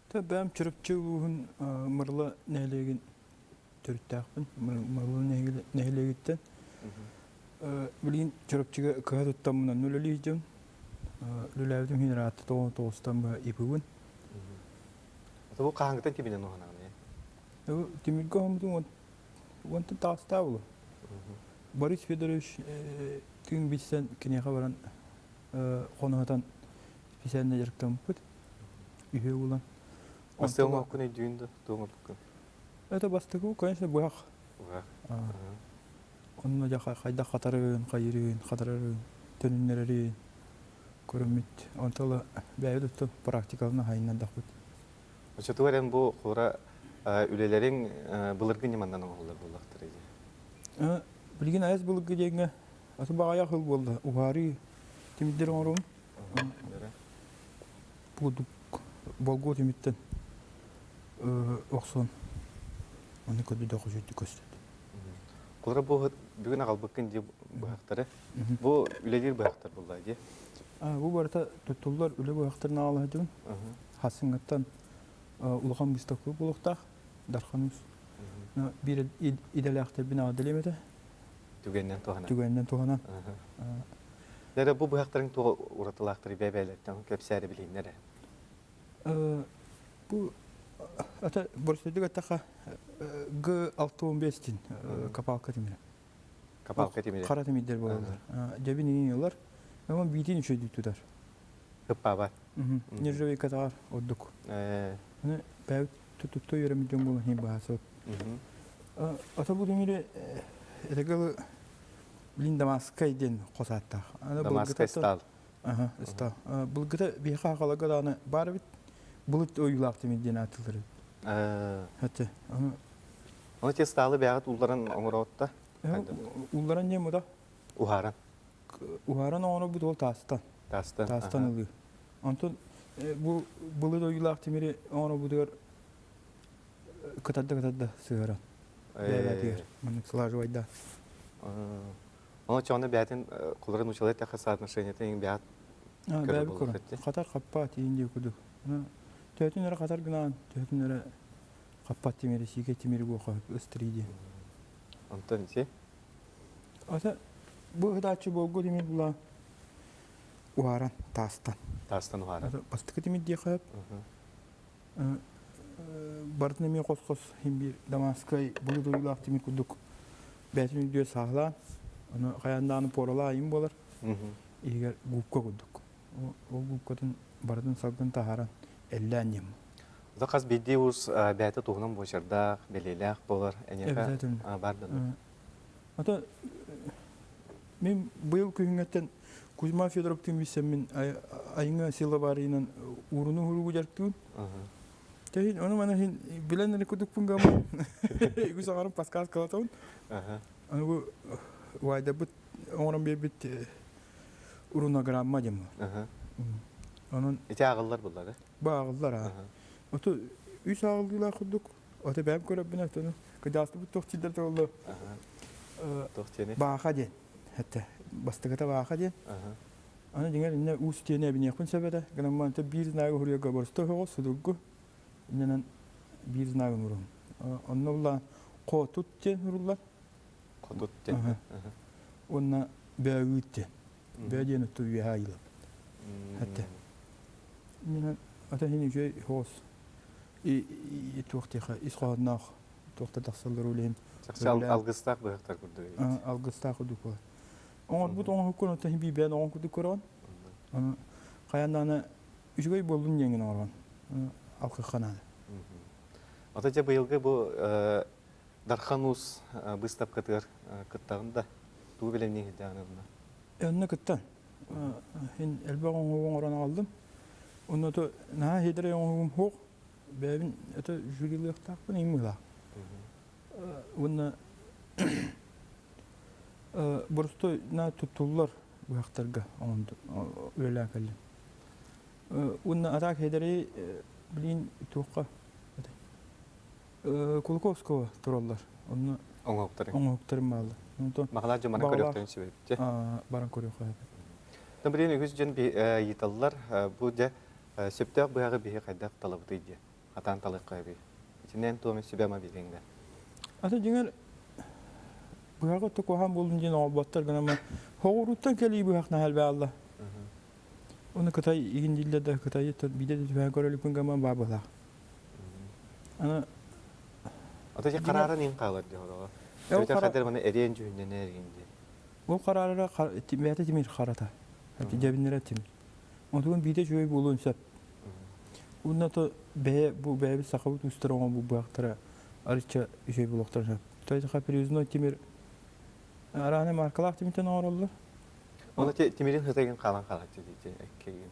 Тэ бэйэм Чурапчы улууһун Мырыла нэһилиэгин төрүттээхпин. Мырыла нэһилиэгиттэн. Билигин Чурапчыга кыһа туттаммын үлэлии сылдьабын. Үлэлээбитим иһин ыраатта тоҕустан быһа ипыбын. Бу хаһааҥҥыттан тимиринэн уһанаҕын? Тимиргэ уһаммытым уонтан таҕыстаа буолуо. Борис Федорович тыын билсэн киниэхэ баран хоноһотон специально дьарыктаммыппыт. Үһүө буолан. Бастыҥ оҥоһуккун өйдүүн да туох оҥорбуккун? Это бастакы, конечно, быһах. Быһах. Онно дьэ хайдах хатарыын, хайырыын, хатарарын, төнүннэрэрин көрөммүт. Онтон ыла бэйэбит оттон практикаларын хайыннардахпыт. Оччотугар эн бу хура үлэлэриҥ былыргы ньыманнан оҥоһуллар буоллахтара дии. Билигин айас былыргы диэҥҥэ аты баҕайах ыл буолла. Уһаарыы тимирдэр оҥоруум. Курдук болгуо тимиттэн охсон ону көрдө көстү көстөт. Кулара бу бүгүн аҕалбыккын дии быһахтары. Бу үлэлиир быһахтар буолла дии. Бу барыта туттуллар үлэ быһахтарын аҕалаһытыбын. Хасыҥҥаттан улахан быыстапка буолуохтаах. Дархан ус. Биир идэлээхтэрбин аҕа этэ. Түгэннэн туһанан. Түгэннэн туһанан. Дэрэ бу быһахтарыҥ туох уратылаахтары бэйэ-бэйэлэриттэн кэпсээри билиһиннэр ээ. Бу ата боростуойдук эттэххэ Г 65 тин копалка тимирэ. Копалка тимирэ. Хара тимирдэр буолаллар. Дьэбин иҥин ылар. Онон биитин үчүгэйдик тутар. Ыппаабат. Нержавейка таҕар ордук. Аны бэйэбит тутта үөрэммит дьон буолан иһин баһаасыбыт. Ата бу тимири этэгэл Блин Дамасскай диэн хос ааттаах. Дамасскай стал. Аха, стал. Былгыта биһиэхэ хахаларга даҕаны баар эбит. Былыт ойуулаах тимир диэн ааттыыллар эбит. Хаты. Ону те сталы бэйэҕит уулларан оҥороотта? Уулларан диэн буда. Уһааран. Уһааран оҥоробут ол таастан. Таастан. Таастан ылыы. Онтон бу былыт ойуулаах тимири оҥоробутугар кытарда кытарда сыһыаран. Бэйэтигэр маннык слаживайда. Ону чону бэйэтин куларын учалай тэхэ соотношениетын бэйэт Бэйэбит көрөн. Хатар хаппаат иин диэ кудук. Төһөтүн эрэ хатар гынаан, төһөтүн эрэ хаппат тимири, сиикэй тимири буоха ыстырыы диэн. Онтон ити? Ата бу ыһытааччы буолгу тимир була уһааран таастан. Таастан уһааран. Бастакы тимир диэхэ Барытын эмиэ хос-хос иһин биир Дамасскай былыт ойуулаах тимир курдук бэйэтин үрдүгэр сааһылаан, ону хайаан даҕаны пуоралаах айым буолар. Иһигэр губка курдук. Ол губкатын барытын салгын таһааран эллээн диэн. Ото хас биирдии уус бэйэтэ туһунан буочардаах, бэлиэлээх буолар. Эйиэхэ баар да Ото мин быйыл күһүҥҥэттэн Кузьма Федоровтыын билсэммин айыҥа сила баарыйынан ууруну уһуругу дьарыктыыбын. Тэһин ону маны иһин билэн эрэ кудукпун гаммын үгүс аҕарым подсказкалатабын. Аны бу убайдарбыт оҥорон биэрбит рунограмма диэн буолар. Онон Ити ааҕыллар буллар э? Бу ааҕыллар аа. Ото үс ааҕыллыылаах курдук Ото бэйэм көрөрбүн отону кыдьаастыбыт туох дииллэр толло Туох диэний? Бааха диэн. Этэ. Бастакыта бааха диэн. Аны дьиҥэр иннэ уус тиэнэ эбиниэхпин сөп этэ. Гынан баран биир знагы суруйарга боростуой соҕус, судургу. Иннэнэн биир знагын уруһум. Онно буллаан хотут диэн суруллар. Хотут диэн. Уонна бөөүүт диэн. Бөө диэн отту үөһэ айылап. Хатта. Иннэнэн ата хин үчүгэй хоос и туох диэхэ ис хоһоонноох туохта тахсаллар үлэһин. Чахчы алгыстаах быһахтар курдук. Алгыстаах курдук буолар. Оҥорбут оҥоһуккун оттон биибээн оҕон курдук көрөҕүн. Аны хайаан даҕаны үчүгэй буоллун диэҥҥин оҥороҕун. Алгыхха наада. Ото дьэ быйылгы бу Дархан Уус быыстапкатыгар кыттаҕын да тугу бэлэмнии сылдьаҕын онно? Онно кыттан. Ин элбэх оҥоһугу оҥорон аҕаллым. Онно то наһаа хитрэй оҥоһугум суох. Бэйэбин это жюрилыахтаахпын иҥмыһылаах. Уонна боростуой на туттуллар быһахтарга үлэлээн кэллим. Уонна атаак хитрэй билин туохха Кулаковского тураллар. Онно оҥоһуктарын. Оҥоһуктарын бааллар. Онтон Махалаах дьон баран көрүөхтэрин сөбүттэ. Баран көрүөххэ. Билин үгүс дьон ыйыталлар бу дьэ сөптөөх быһаҕы биһи хайдах талабытый диye. Хатаан талыахха эбий. Итинэн туом сүбэ-ама бириҥ да. Ата дьиҥэр быһаҕы токуһаан буоллун диэн оҥорботтор гынан хоҕуруттан кэлии быһах наһаа элбэҕэ Оны Кытай игин дииллэр да Кытайы биирдэ да түһээн көрө иликпин гынан баа быһалаах. Аны Ата дьэ харааран иин хаалар дии хороҕо. Эбэтэр хадыр маны эриэн дьүһүннэнэр игин дии. Ол хараарара бэйэтэ тимир харата. Дьэбиннэрэ тимир. Онтугун биитэ үчүгэй буолуон сөп. Уонна то бэйэ бу бэйэбит сахабыт уустара оҥорбут быһахтара арычча үчүгэй буолуохтара сөп. То есть привезной тимир арааны маркалаах тимиртэн оҥороллор. Оны тимирин сыта хаалан хаалаччы дии эккегин.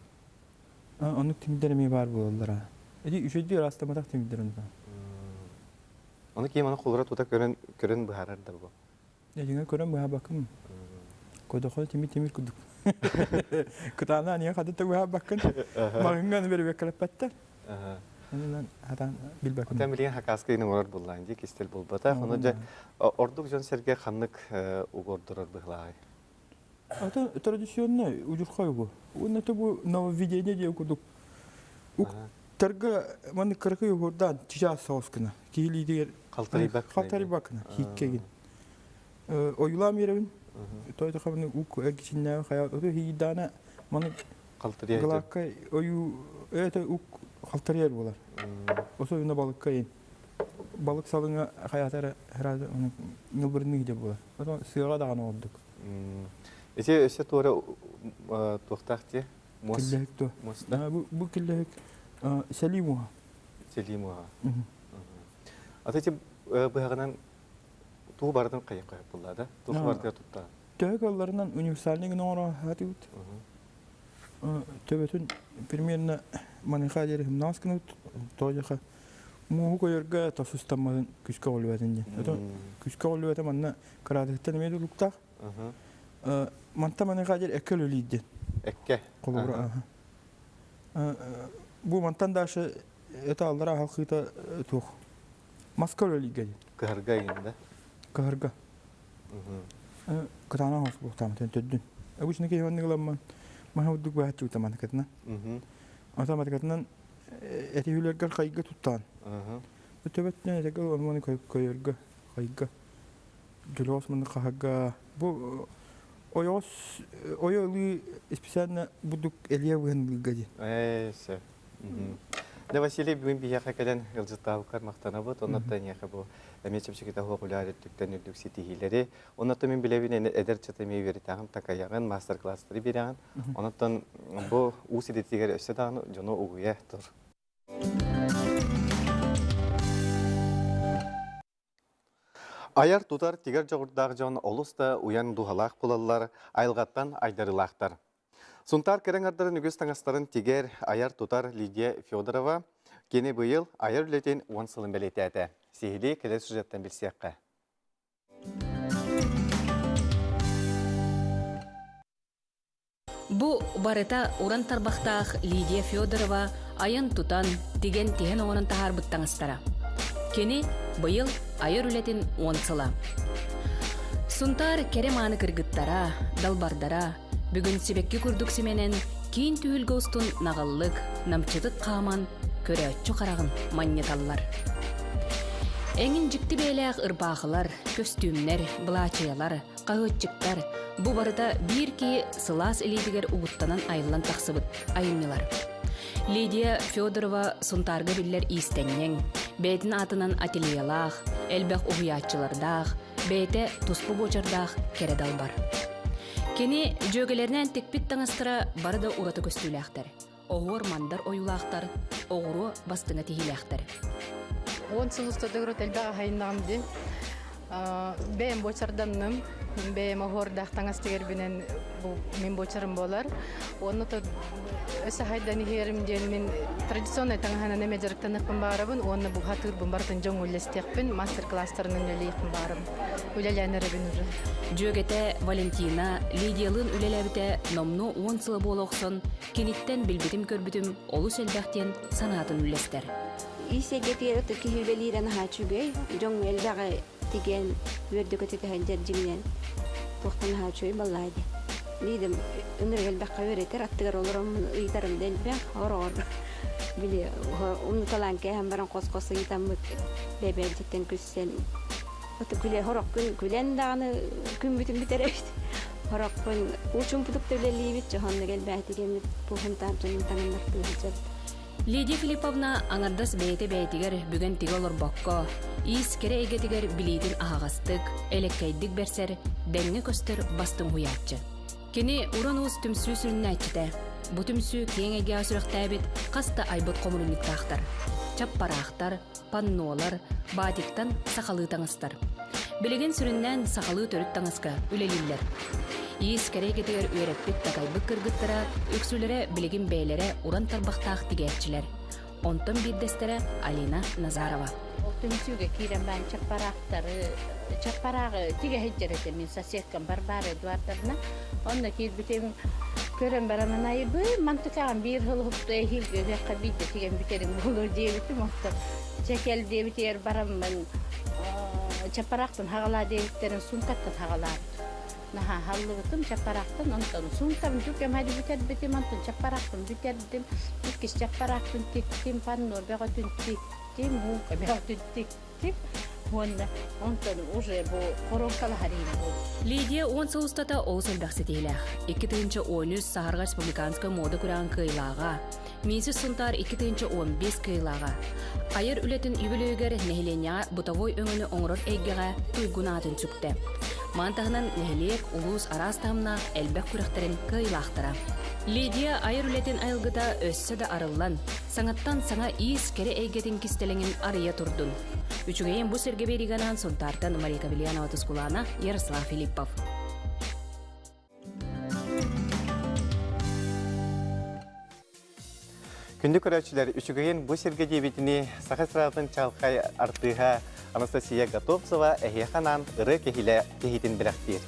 Оннук тимирдэр эмиэ баар буолаллара. Эти үчүгэйдик ыраастамматах тимирдэр онно. Ону киһи маны холура тута көрөн көрөн быһаарар да бу. Дьиҥэ көрөн быһаабаккын. Кодохо тимир тимир курдук. Кытаана аныга хата да быһаабаккын. Маҕыҥҥа аны бэрибэккэлэппэттэр. Онон хатан билбэккин. Отон билигин хакаска иин оҥорор буллаан дии кистэл буолбатах. Ону дьэ ордук дьон сэргэ ханнык угордорор быһылааҕый? Атын традиционный удьурхай угу. Уонна это бу нововведение диэн курдук. Уктарга маннык кыракый угурдаан чычаас соҕус гына. Киһилиитигэр халтарыйбаккына хииккэгин. Ойулаам биэрэбин. Той тахабыны ук эргичиннээҕи хайа оту хиийдаана маны Галакка ойуу это ук халтарыйар буолар. Особенно балыкка ин. Балык салыҥа хайаата эрэ ньылбырыныы дьэ буолар. Потом сыаҕа даҕаны ордук. Ити өссө туора туохтаах дии? Муос. Киллэһик туо. Муос да? Бу, бу киллэһик сэлии муоһа. Сэлии муоһа. Ата ити быһаҕынан туу барытын хайык булла да? Туох барытыгар туттаҕын? Төһө кыалларынан универсальный гына оҥоро сатыыбыт. Төбөтүн примерно маныха диэри хымнаас гына тоодьаха мууһу көйөргө тосустамматын күскэ олүбэтин диэн. Отон күскэ олүбэтэ манна кыраатыттан эмиэ дулуктаах. Манта маныха диэри экке өлөлиир диэн. Экке. Холобура. Бу мантан дальше это аллара халхыта туох. Маска өлөлииргэ диэн. Кыһарга игин да? Кыһарга. Кытаанах хос буохтааматын төрдүн. Обычно киһи маннык ыламман маһа урдук баһаччы утаманыкатынан. Атаматыкатынан эти хүлэргэр хайга туттаан. Төбөттөн этеге орманы көйөргө хайга. Дьөлөҕөс маннык хаһарга бу ойоҕос ойо ылыы специально бурдук элиэ быһынылыырга диэн. Ээ, сөп. Дьэ, Василий, бүгүн биһиэхэ кэлэн ыалдьыттаабыккар махтанабыт. Оннуттан эйиэхэ бу эмиэ чэпчэкитэ суох үлэ үрдүктэн үрдүк ситиһиилэри. Оннуттан мин билэбин эдэр ыччаты эмиэ үөрэтэҕин, такайаҕын, маастар-кылаастары биэрэҕин. Оннуттан бу уус идэтигэр өссө даҕаны дьону угуйа тур. Айар-тутар тигэр дьоҕурдаах дьон олус да уйан дууһалаах буолаллар, айылҕаттан айдарыылаахтар. Сунтаар кэрэ аҥардарын үгүс таҥастарын тигэр, айар-тутар Лидия Федорова кини быйыл айар үлэтин уон сылын бэлиэтээтэ. Сиһилии кэлэр сюжеттан билсиэххэ. Бу барыта уран тарбахтаах Лидия Федорова айан-тутан, тигэн-тиһэн оҥорон таһаарбыт таҥастара. Кини быйыл айар үлэтин уон сыла. Сунтаар кэрэ-мааны кыргыттара, далбардара, Бүгүн сибэкки курдук симэнэн, киин түһүлгэ устун наҕыллык, намчытык хааман, көрөөччү хараҕын манньыталлар. Эҥин дьикти бэйэлээх ырбаахылар, көстүүмнэр, былаачыйалар, хаһыаччыктар бу барыта биир киһи сылаас илиитигэр угуттанан айыллан тахсыбыт айымньылар. Лидия Федорова Сунтаарга биллэр иистэнньэҥ, бэйэтин аатынан ательелаах, элбэх уһуйааччылардаах, бэйэтэ туспа буочардаах кэрэ далбар. Кини дьүөгэлэринээн тикпит таҥастара бары да ураты көстүүлээхтэр. Оһуор-мандар ойуулаахтар, оҕуруо бастыҥа тиһиилээхтэр. 10 сыл устатыгар элбэх аһайыннаҕым дии. Бэйэм буочарданным, бэйэм оһуордаах таҥас тигэрбинэн бу мин буочарым буолар. Уонна өссө хайдан иһэрим диэн мин традиционнай таҥаһынан эмэ дьарыктаныахпын баарабын уонна бу хатыырбын барытын дьоҥҥо үллэстиэхпин, мастер-класстарынан үлэлиэхпин баарым. Үлэлээн эрэбин уже. Дьүөгэтэ Валентина Лидиялыын үлэлээбитэ номнуо 10 сыла буола охсон, киниттэн билбитим-көрбүтүм олус элбэх диэн санаатын үллэстэр. Ис эйгэтигэр киһи үлэлиирэ наһаа үчүгэй. Дьоҥҥо элбэҕи тигэн, үөрдэ-көтүтэ сылдьар дьиҥинэн туохтан наһаа үчүгэй баллаа диэн. Лиидам ынырык элбэххэ үөрэтэр, аттыгар олороммун ыйытарым да элбэх, хороҕор били умнуталаан кээһэн баран хос-хос ыйытаммыт бэбээлдьиттэн күссэн күлэ хорохпун күлэн даҕаны күммүтүн бүтэрэбит хорохпун уучумпутук да үлэлиибит дьоһоннук элбээтигэммит буһунтаан дьонун таҥыннартыы сылдьабыт Лидия Филипповна аҥардас бэйэтэ бэйэтигэр бүгэн тигэ олорбокко, иис кэрэ эйгэтигэр билиитин аһаҕастык, элэккэйдик бэрсэр, дэҥҥэ көстөр бастыҥ уһуйааччы. Кини Уран Уус түмсүү сүрүннээччитэ. Бу түмсүү киэҥ эйгэҕэ сүрэхтээбит хас да айбыт хомунунньуктаахтар. Чаппараахтар, паннолар, батиктан сахалыы таҥастар. Билигин сүрүннээн сахалыы төрүт таҥаска үлэлииллэр. Иис кэрэ эйгэтигэр үөрэппит-такайбыт кыргыттара үксүлэрэ билигин бэйэлэрэ уран тарбахтаах тигээччилэр. Онтон биирдэстэрэ Алина Назарова. Ол түмсүүгэ киирэн баан чаппараахтары, чаппарааҕы тигэ сылдьар этим мин соседкам Варвара Эдуардовна. Онно киирбитим көрөн барамын айбы мантыкаҕын биир сыл уһукту эһиилги ыһыахха биирдэ тигэн бүтэрим буолуо диэбитим оттон чэ кэл диэбитигэр бараммын чаппараахпын хаҕалаа диэбиттэрин суумкаттан хаҕалаабыт наһаа халлыбытым чаппараахтан онтон суумкабын түкэм хadi бүтэрбитим онтон чаппараахпын бүтэрдим иккис чаппараахпын тиктим панно бөҕөтүн тиктим муука бөҕөтүн тиктим Уонна онтон уже бу коронкалаһар иин буолбут. Лидия 10 сыл устата олус элбэх ситиһиилээх. 2013 Саһарга республиканскай муода күрэҕин кыайыылааҕа, Миисис Сунтаар 2015 кыайыылааҕа. Айар үлэтин үбүлүөйүгэр нэһилиэнньэҕэ бытовой өҥөнү оҥорор эйгэҕэ туйгун аатын сүктэ. Маны таһынан нэһилиэк, улуус араас таһымнаах элбэх күрэхтэрин кыайыылаахтара. Лидия айар үлэтин айылгыта өссө да арыллан, Саҥаттан саҥа иис кэрэ эйгэтин кистэлэҥин арыйа турдун. Үчүгэйин бу сиргэ биэриигэ Сунтаартан Мария Кавельянова Тускулаана, Ярослав Филиппов. Күндү көрөөччүлэр, үчүгэйин бу сиргэ диэбитини Саха эстрадатын чаҕылхай артыыһа Анастасия Готовцева эһиэхэ анаан ырыа киһилэ киһитин бэлэхтиир.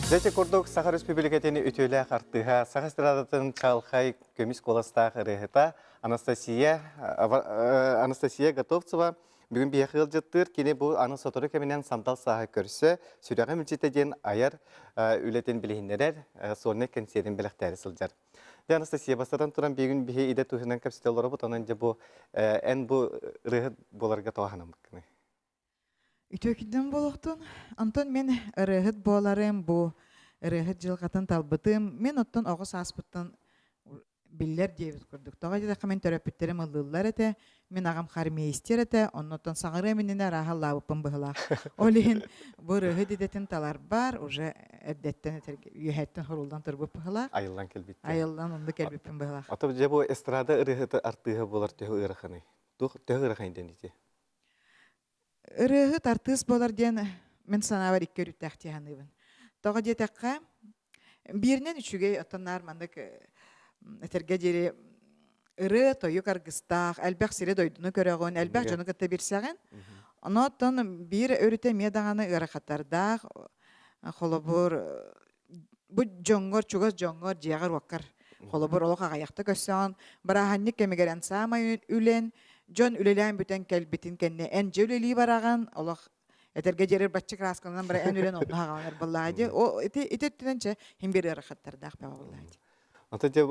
Дьэ курдук Саха Республикатын үтүөлээх артыыһа, саха эстрадатын чаҕылхай көмүс куоластаах ырыаһыта Анастасия Анастасия Готовцева бүгүн биһиэхэ ыалдьыттыыр. Кини бу аны сотору кэминэн сандал сааһы көрсө, сүрэҕим илдьитэ диэн айар үлэтин билиһиннэрэр сольнай кэнсиэрин бэлэхтээри сылдьар. Дьэ, Анастасия, бастатан туран бүгүн биһи идэ туһунан кэпсэтэ олоробут, онон дьэ бу эн бу ырыаһыт буоларга тоҕо санаммыккыный? Үтүөкүннэн буолуохтун. Онтон мин ырыаһыт буоларым, бу ырыаһыт дьылҕатын талбытым. Мин оттон оҕо сааспыттан биллэр диэбит курдук. Тоҕо диэтэххэ мин төрөппүттэрим ыллыыллар этэ, мин аҕам хормейстер этэ, оннуттан саҥарыам иннинэ арааһа ыллаабыппын быһылаах. Ол иһин бу ырыаһыт идэтин таларбар уже эрдэттэн үөһэттэн хоруллан турбут быһылаах. Айыллан кэлбит. Айыллан онно кэлбиппин быһылаах. Ото дьэ бу эстрада ырыаһыта артыыһа буолар төһө ыараханый? Туох төһө ыарахан диэн ити? Ырыаһыт артыыс буолар диэн мин санаабар икки өрүттээх дии саныыбын. Тоҕо диэтэххэ, бииринэн үчүгэй, оттон наар маннык этэргэ диэри ырыа, тойук аргыстаах, элбэх сири-дойдуну көрөҕүн, элбэх дьону кытта билсэҕин. Ону оттон биир өрүтэ эмиэ даҕаны ыарахаттардаах, холобур, бу дьоҥҥор, чугас дьоҥҥор, дьиэҕэр-уоккар холобур олох аҕыйахта көрсөҕүн, бырааһынньык кэмигэр эн саамай үлэн, дьон үлэлээн бүтэн кэлбитин кэннэ эн дьэ үлэлии бараҕын, олох этэргэ диэри бачча кырааскаланан бара эн үлэн онно хаҕаланар буоллаҕа дии. О ити ити өттүнэн чэ иһин биир ыарахаттардаах бөҕө буоллаҕа дии. Ата дьэ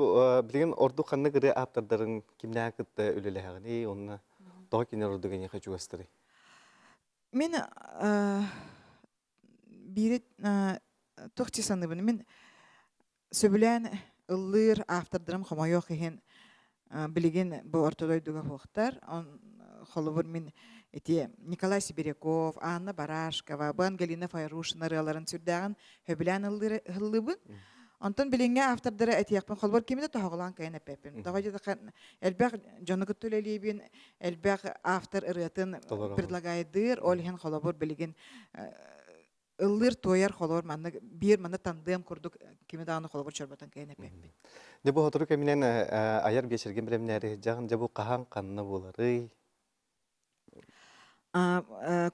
билигин ордук ханнык ырыа ааптардарын кимнээх кытта үлэлэһэҕиний уонна тоҕо кинилэр ордук эйиэхэ чугастарый? Мин биири туох дии саныыбын мин сөбүлээн ыллыыр автордарым хомойуох иһин билигин бу орто дойдуга суохтар холобур мин ити Николай Сибиряков, Анна Барашкова, бу Ангелина Файрушина ырыаларын сүрдээҕин сөбүлээн ыллыыбын. Онтон билиҥҥи автордары этиэхпин холобур кими да тоһоҕолоон кыайан эппэппин. Тоҕо диэтэххэ элбэх дьону кытта үлэлиибин, элбэх автор ырыатын предлагайдыыр, ол иһин холобур билигин ыллыыр туойар холобур маннык биир манна тандыам курдук кими даҕаны холобур чорботон кэйэн эппэппин. Дьэ бу сотору кэминэн айар биэчэргин бэлэмнээри сылдьаҕын дьэ бу хаһан ханна буоларый?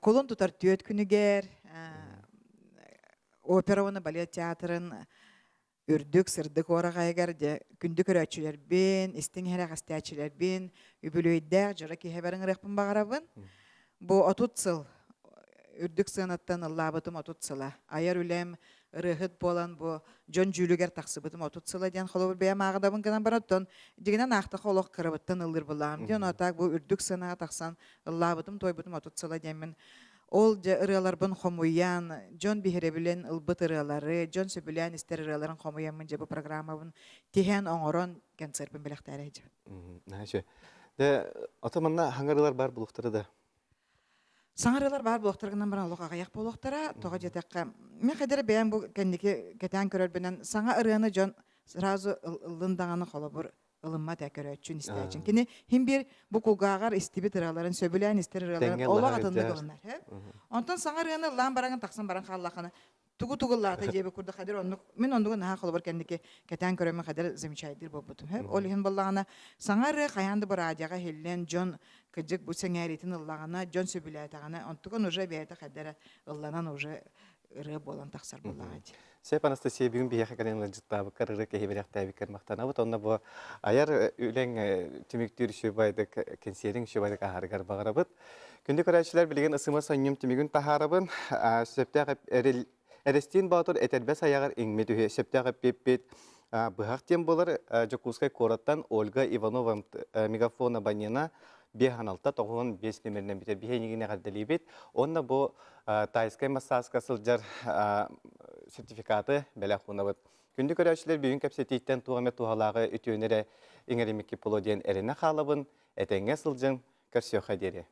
Кулун тутар түөрт күнүгэр опера уонна балет театрын үрдүк, сырдык уораҕайыгар дьэ күндү көрөөччүлэрбин, истиҥ иһирэҕэстээччилэрбин, үбүлүөйдээх дьоро киһибэр ыҥырыахпын баҕарабын. Бу 30 сыл үрдүк сыанаттан ыллаабытым 30 сыла. Айар үлэм, ырыаһыт буолан бу дьон дьүүлүгэр тахсыбытым 30 сыла диэн холобур бэйэм ааҕадабын гынан баран, оттон дьиҥинэн аахтаха олох кырабыттан ыллыыр былаам диэн, отаак бу үрдүк сыанаҕа тахсан ыллаабытым, туойбутум 30 сыла диэммин Ол дьэ ырыаларбын хомуйан, дьон биһирэбилин ылбыт ырыалары, дьон сөбүлээн истэр ырыаларын хомуйаммын дьэ бу программабын тиһэн оҥорон концерпин бэлэхтээрэ сылдьабын. Наһаа Дьэ, ото манна хаҥарыылар баар буолуохтара да? Саҥарыылар баар буолуохтара гынан баран олох аҕыйах буолуохтара. Тоҕо диэтэххэ, мин хайдара бэйэм бу кэнники кэтээн көрөрбүнэн саҥа ырыаны дьон сразу ыллын даҕаны холобур ылыммат ээ көрөөччүн истээчин. Кини хин биир бу кулгааҕар истибит ырыаларын сөбүлээн истэр ырыаларын олох атыннык ылынар. Онтон саҥа ырыаны ыллаан бараҥын тахсан баран хааллаххына тугу тугуллаата диэбит курдук хадыр оннук мин оннугу наһаа холобур кэнники кэтээн көрөммүн хадыр замечайдыыр буолбутум. Ол иһин буоллаҕына саҥа ырыа хайаан да бу радиоҕа иһиллэн дьон кыдьык бу сэҥээриитин ыллаҕына дьон сөбүлээтэҕинэ онтукун уже бэйэтэ хайдара ылланан уже ырыа буолан тахсар буоллаҕа дии. Сөп Анастасия бүгүн биһиэхэ кэлэн ыалдьыттаабыккар, ырыа киһи бэлэхтээбиккэр махтанабыт. Онно бу айар үлэҥ түмүктүүр үчүгэйдик, кэнсиэриҥ үчүгэйдик аһарыгар баҕарабыт. Күндү көрөөччүлэр, билигин ысыма сонньум түмүгүн таһаарабын. Сөптөөх Эрэстиин Боотур этэрбэс айаҕар иҥмит үһү. Сөптөөх эппиппит быһах диэн буолар. Дьокуускай куораттан Ольга Иванова мегафон абонена 5 95 нөмеринэн бүтэр. Биһи эйигин эҕэрдэлиибит. Уонна бу тайскай массааска сылдьар сертификаты бэлэх уунабыт. Күндү көрөөччүлэр бүгүн кэпсэтииттэн туох эмэ туһалааҕы үтүөнү эрэ иҥэримикки буолуо диэн эрэнэ хаалабын. Этэҥҥэ сылдьыҥ, көрсүөххэ диэри.